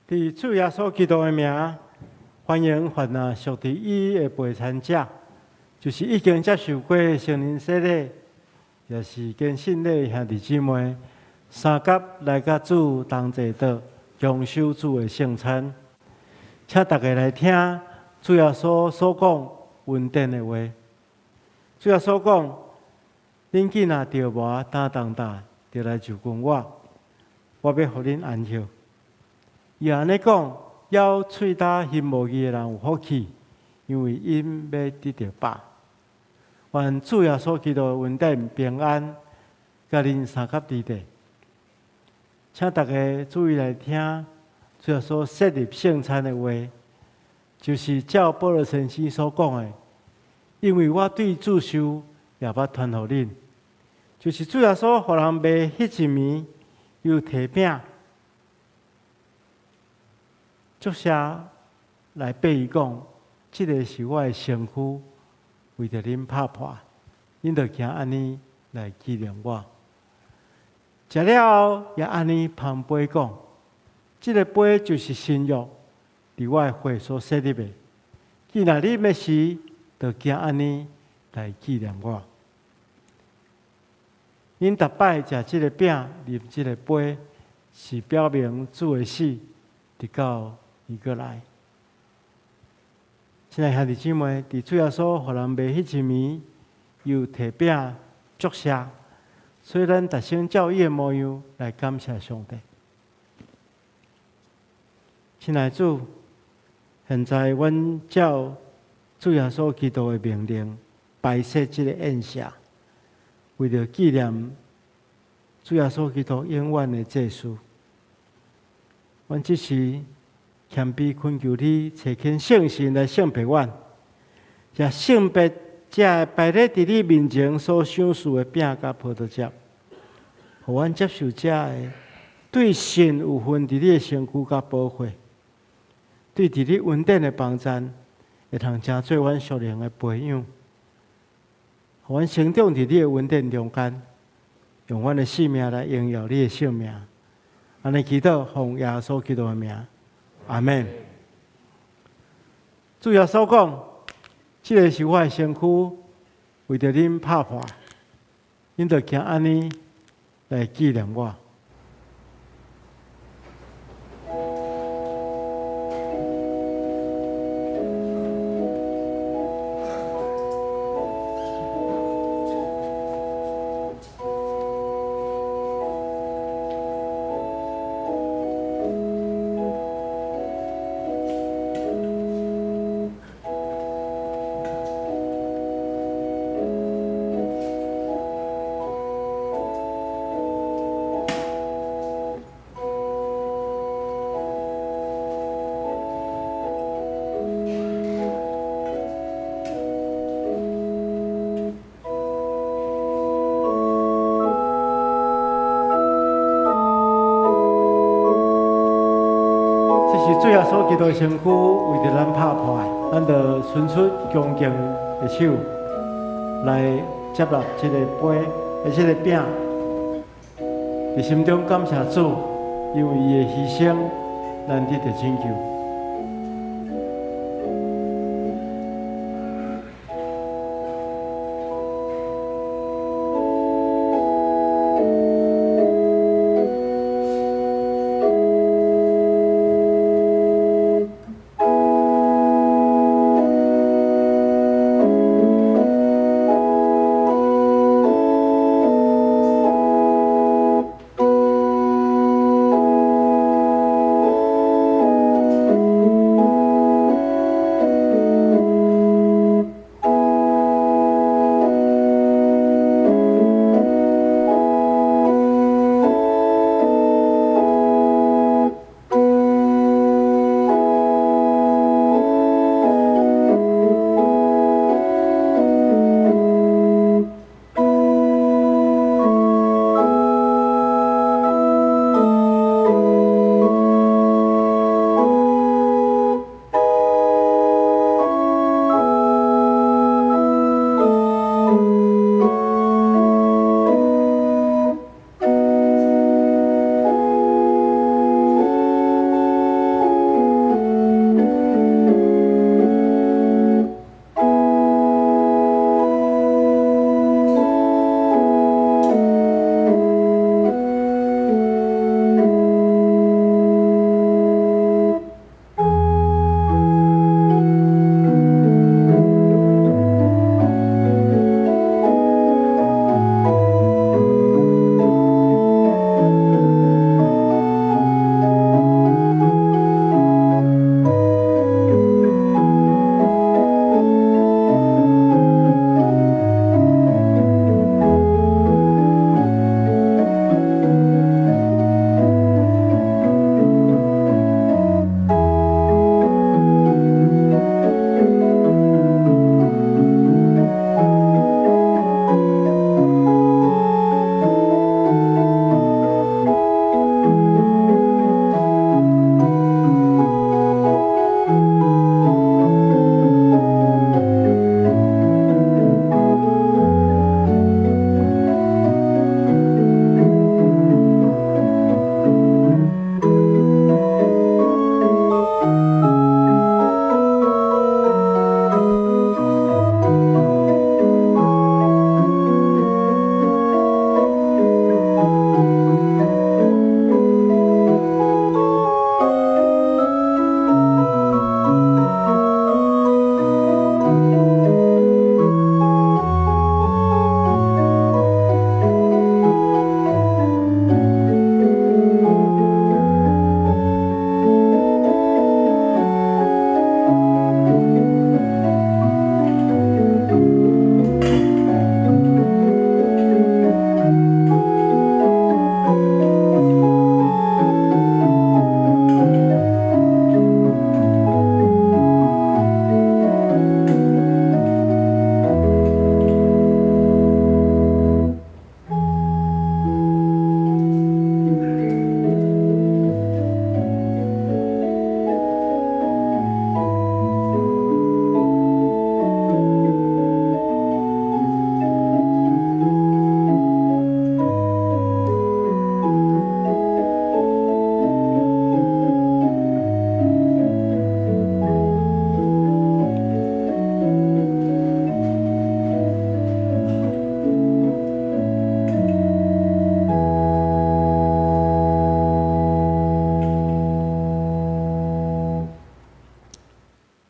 S1: 佇主耶穌基督的名，歡迎凡啊屬佇伊的陪餐者，就是已經接受過聖靈洗禮，也是堅信禮兄弟姊妹，相佮來佮主同齊桌，享受主的聖餐。請大家來聽主耶穌所講恩典的話。主耶穌講：恁囝若著無擔重擔，就來就近我，我欲予恁安歇。伊按呢講，枵喙焦心無義的人有福氣，因為𪜶欲得著飽。願主耶穌基督的恩典平安，佮恁相佮佇咧。請大家注意來聽，主耶穌設立聖餐的話，就是照保羅先生所講的，因為我對主受，也捌傳予恁，就是主耶穌予人賣彼一暝，又提餅，祝謝來擘伊講，這个是我的身軀，為著恁拍破，恁著行按呢來紀念我。食了後，也按呢捧杯講，這个杯就是新約，佇我的血所設立的。既然啉的時，就行按呢來紀念我。恁逐擺食這个餅、啉這个杯，是表明主的死，直到伊閣來。親愛兄弟姊妹，佇主耶穌予人賣彼一暝，又提餅祝謝，所以咱逐先照伊的模樣來感謝上帝。親愛主，現在阮照主耶穌基督的命令，擺設這个宴席，為著紀念主耶穌基督永遠的祭司。阮這時謙卑懇求你，差遣聖神來聖別阮，也聖別這个擺咧佇你面前所賞賜的餅佮葡萄汁，予阮接受這个對神有份佇你的身軀佮寶血，對佇你恩典的幫贊，會通成做阮屬靈的培養，予阮成長佇你的恩典中間，用阮的生命來榮耀你的聖名。按呢祈禱，奉耶穌基督的名，阿們。主耶穌講：這个是我的身軀，為著恁拍破，恁著行按呢來紀念我。這是主耶穌基督的身軀為著咱拍破的，咱就伸出恭敬的手來接納這个杯，這个餅，佇心中感謝主，因為伊的犧牲，咱得著拯救。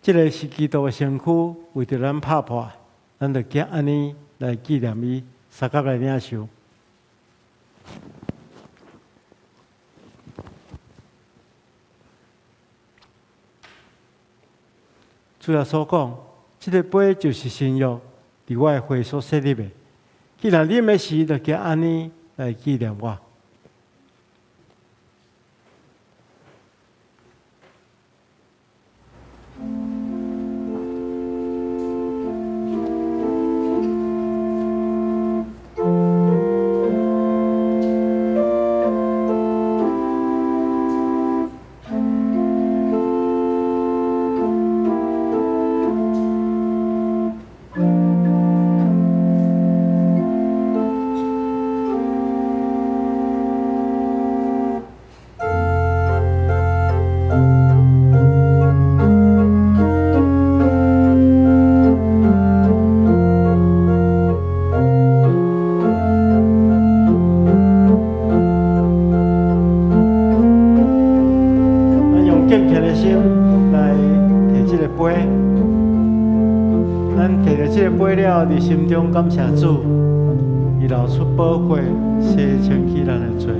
S1: 這个是基督的身軀，為著咱拍破，咱就行按呢來紀念伊，相佮來領受。主耶穌講：這个杯就是新約，佇我的血所設立的。既然啉的時，就行按呢來紀念我。咱用敬虔的心來提這個杯，咱提著這個杯了，佇心中感謝主，伊流出寶血，洗清去咱的罪。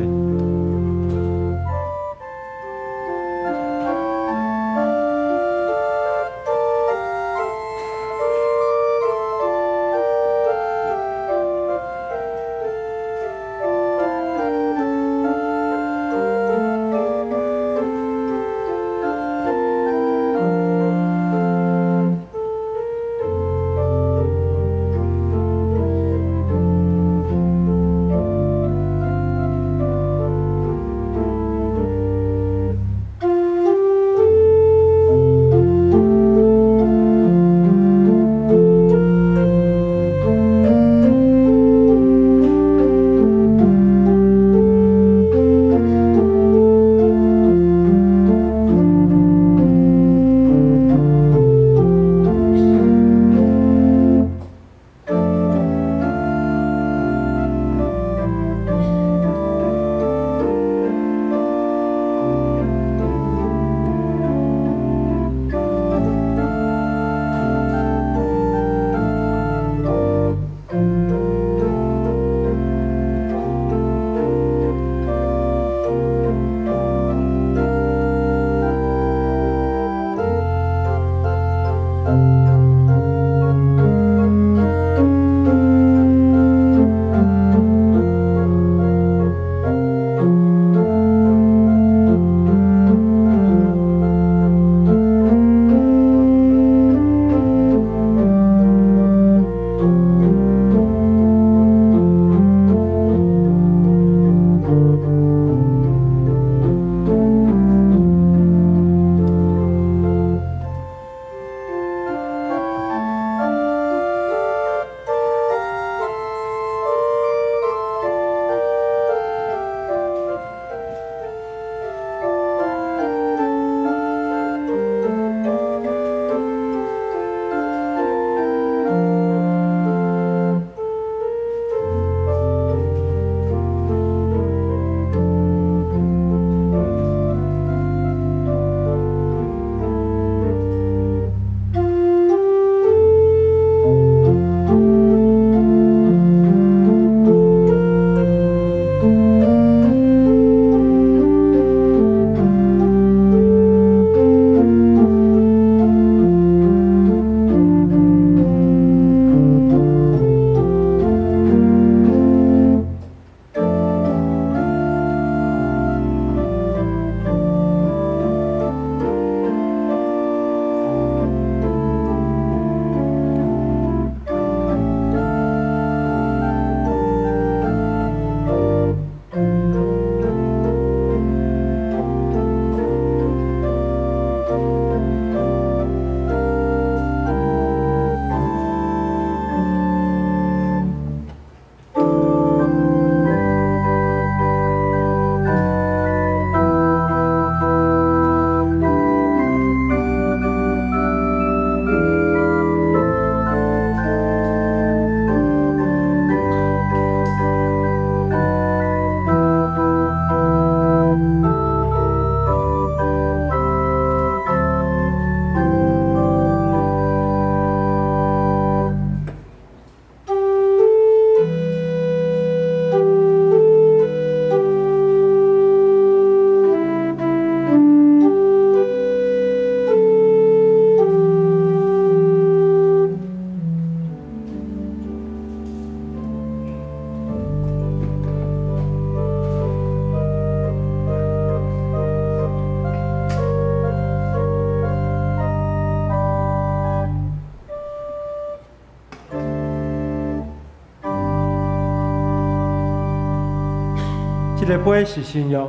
S1: 這个杯是新約，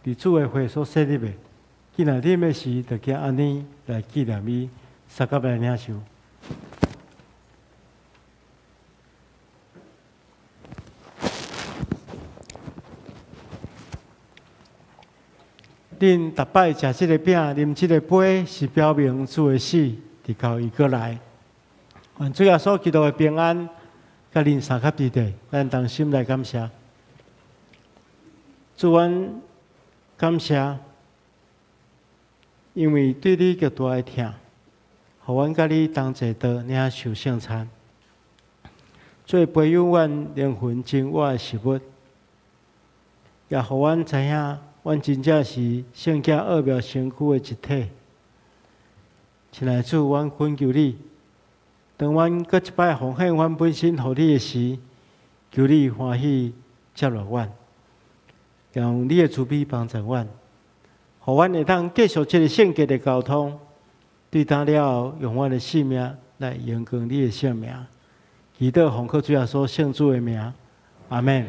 S1: 佇主的血所設立的。既若啉的時，就行按呢來紀念伊，相佮來領受。恁逐擺食這个餅、啉這个杯，是表明主的死，直到伊閣來。願主耶穌基督的平安，佮恁相佮佇咧，咱同心來感謝。主，阮感謝，因為對你極大的疼，予阮佮你同齊桌領受聖餐，做培養阮靈魂真我的食物，也予阮知影，阮真正是聖潔奧妙身軀的一體。親愛的主，阮懇求你，當阮閣一擺奉獻阮本身予你的時，求你歡喜接納阮，用你的慈悲幫助阮，予阮會當繼續這个聖潔的交通，對當了後，用阮的性命來榮光你的聖名。祈禱奉靠主耶穌聖子的名，阿們。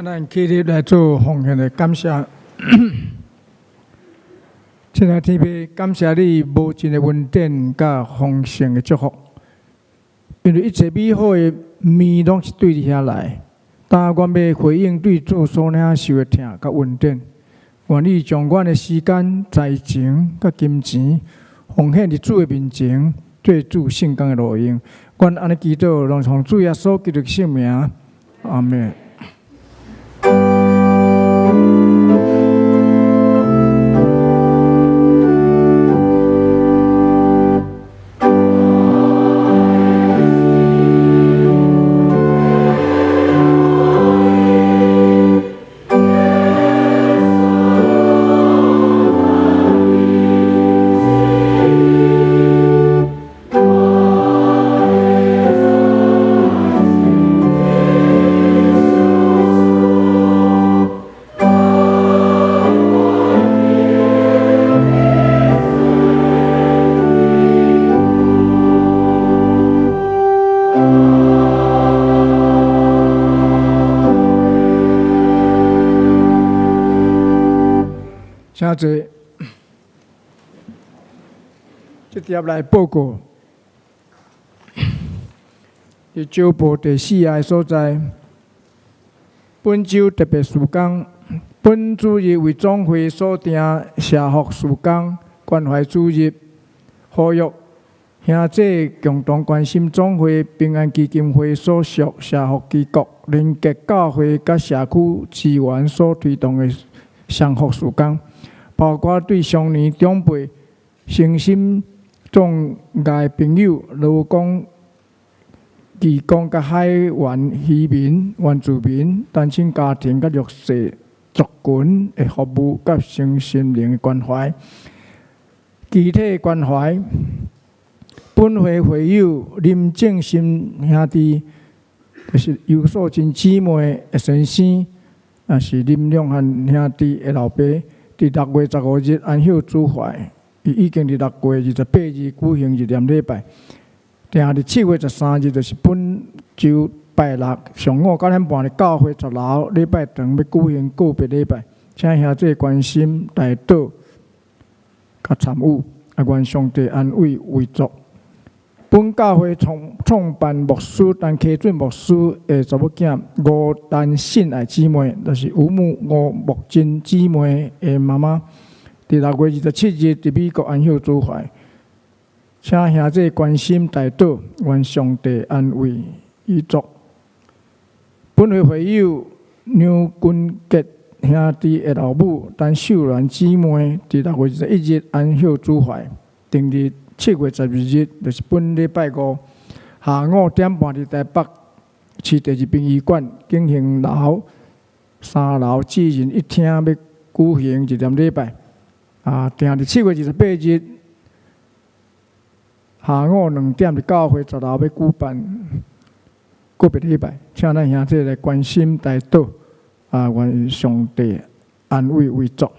S2: 咱起立來做奉獻的感謝。親愛的天父，感謝你無盡的恩典佮豐盛的祝福，因為一切美好的物攏是對你遐來。當阮欲回應對主所領受的疼佮恩典，願意將阮的時間、才情佮金錢奉獻佇主的面前，做主聖工的路用。阮按呢祈禱，攏奉主耶穌基督的聖名，阿們。請坐。這疊來報告，佇周報第四頁所在。本週特別事工，本主日為總會所訂社福事工關懷主日，呼籲兄弟共同關心總會平安基金會所屬社福機構連結教會佮社區資源所推動的社福事工，包括對上年長輩、身心障礙朋友、勞工、義工佮海員漁民、原住民、單親家庭佮弱勢族群的服務佮身心靈的關懷、肢體關懷。本會會友林正新兄弟，就是尤素貞姊妹的先生，也是林良漢兄弟的老爸，佇6月15日安息主懷。伊已經佇6月28日舉行入殮禮拜，定佇7月13日，就是本週拜六上午9點半，佇教會十樓禮拜堂欲舉行告別禮拜，請兄弟關心代禱佮參與，啊，願上帝安慰遺族。本教會創辦牧師陳溪準牧師的查某囝吳陳信愛姊妹，就是吳木珍姊妹的媽媽，佇6月27日佇美國安息主懷，請兄弟關心代禱，願上帝安慰遺族。本會會友梁君傑兄弟的老母陳秀蘭姊妹，佇6月21日安息主懷，定佇7月12日，就是本禮拜五下午5點半，佇台北市第二殯儀館景興樓三樓主任一廳欲舉行入殮禮拜。啊，定佇7月28日下午2點，佇教會十樓欲舉辦告別禮拜，請咱兄弟來關心代禱，啊，願上帝安慰遺族。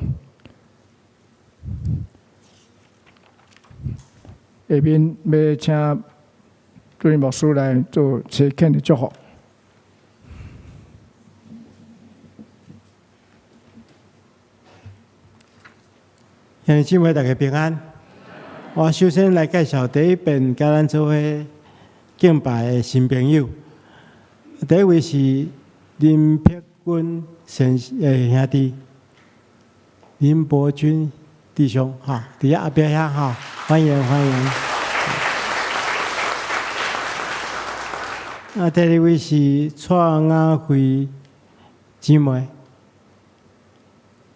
S2: 下面欲請主任牧師來做齊懇的祝福。
S1: 兄弟姊妹，大家平安。我首先來介紹第一遍佮咱做伙敬拜的新朋友。第一位是林柏君先兄弟，林伯君弟兄，哈，佇遐後壁遐哈，歡迎歡迎。啊，第二位是蔡雅慧姊妹，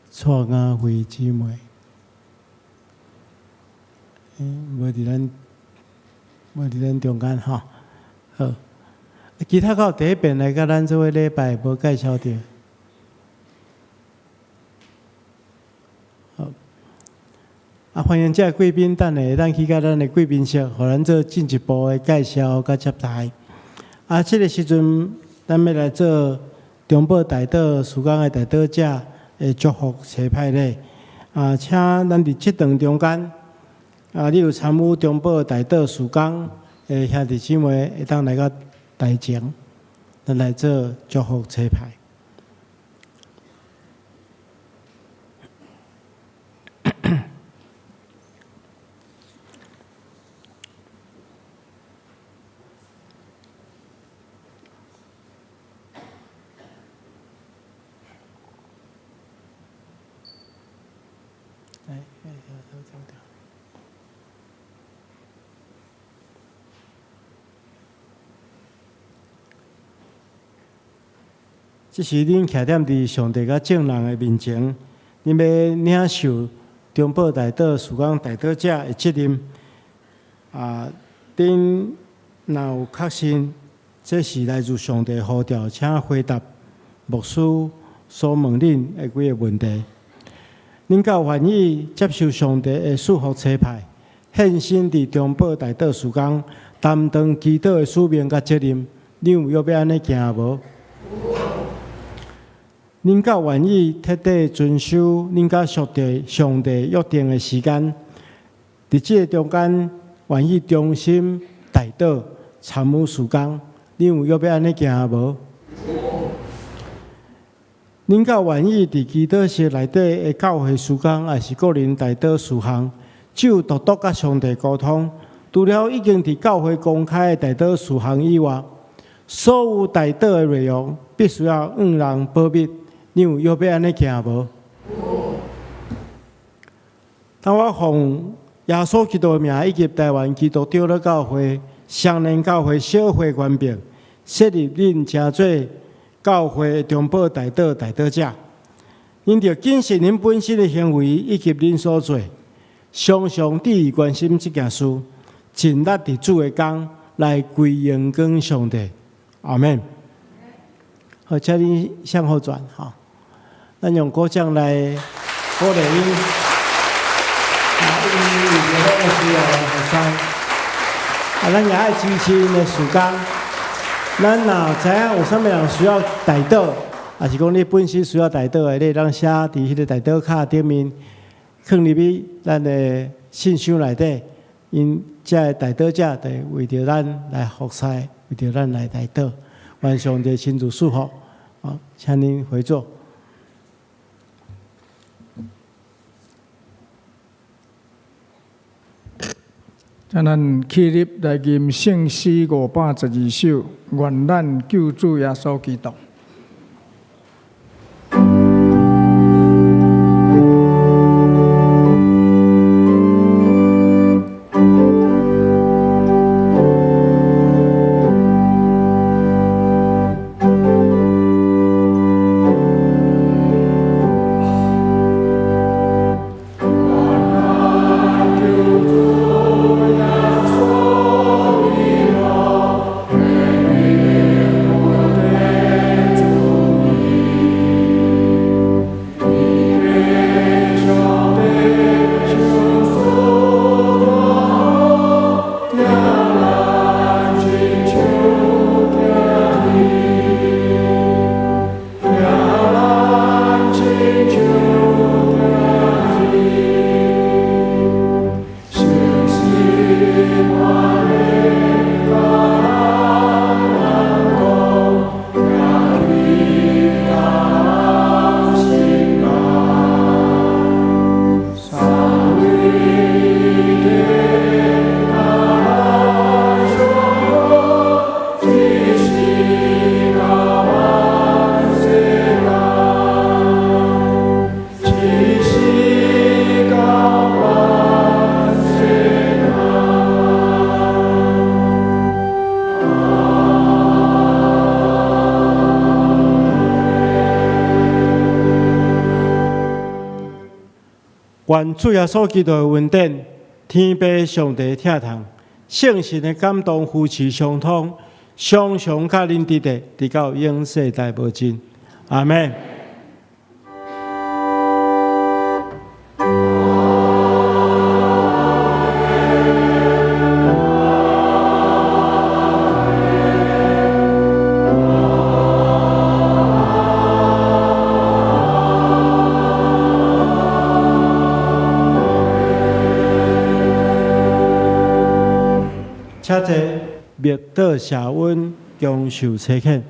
S1: 蔡雅慧姊妹。無佇咱中間吼，好。其他閣有第一遍來佮咱做伙禮拜無介紹著。好，啊，歡迎這个貴賓，等下會當去佮咱的貴賓室，予咱做進一步的介紹佮接待。啊，這个時陣，咱欲來做中保代禱事工的代禱者的祝福齊派禮。啊，請咱佇這場中間。啊！你有參與中保代禱事工的兄弟姊妹，會當來到台前，咱來做祝福齊派。這時，恁徛踮佇上帝佮眾人的面前，恁欲領受中保代禱事工代禱者的責任。啊，恁若有確信這是來自上帝呼召，請回答牧師所問恁的幾个問題。恁敢有願意接受上帝的賜福差派，獻身佇中保代禱事工，擔當祈禱的使命佮責任？恁有欲欲按呢行無？恁敢有願意徹底遵守恁佮上帝約定的時間？佇這个中間，願意忠心代禱、參與事工，恁有欲欲按呢行無？恁敢願意佇祈禱室內底的教會事工，抑是個人代禱事項，就獨獨佮上帝溝通？除了已經佇教會公開的代禱事項以外，所有代禱的內容必須要向人保密。你有欲欲按呢行無？當我奉耶穌基督的名，以及台灣基督長老教會、雙連教會小會權柄，設立恁成做教會的中保代禱代禱者。恁著謹慎恁本身的行為以及恁所做，常常注意關心這件事，盡力佇主的工來歸榮光上帝。阿們。好，請你向後轉，哈。咱用鼓掌來鼓勵𪜶。啊，𪜶為著咱的需要來服侍。啊，咱也愛支持𪜶的事工。咱若知影有啥物人需要代禱，抑是講你本身需要代禱的，你會當寫佇彼个代禱卡頂面，囥入去咱的信箱內底，𪜶遮的代禱者就會為著咱來服侍，為著咱來代禱。願上帝親自賜福。好，請恁回座。
S2: 請咱起立來吟聖詩512首，願咱救主耶穌基督。
S1: 願主耶穌基督的恩典、天父上帝疼痛、聖神的感動扶持相通，常常佮恁佇咧，直到永世代無盡。阿們。請坐，默禱謝恩，恭受差遣。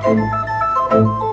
S3: 拜。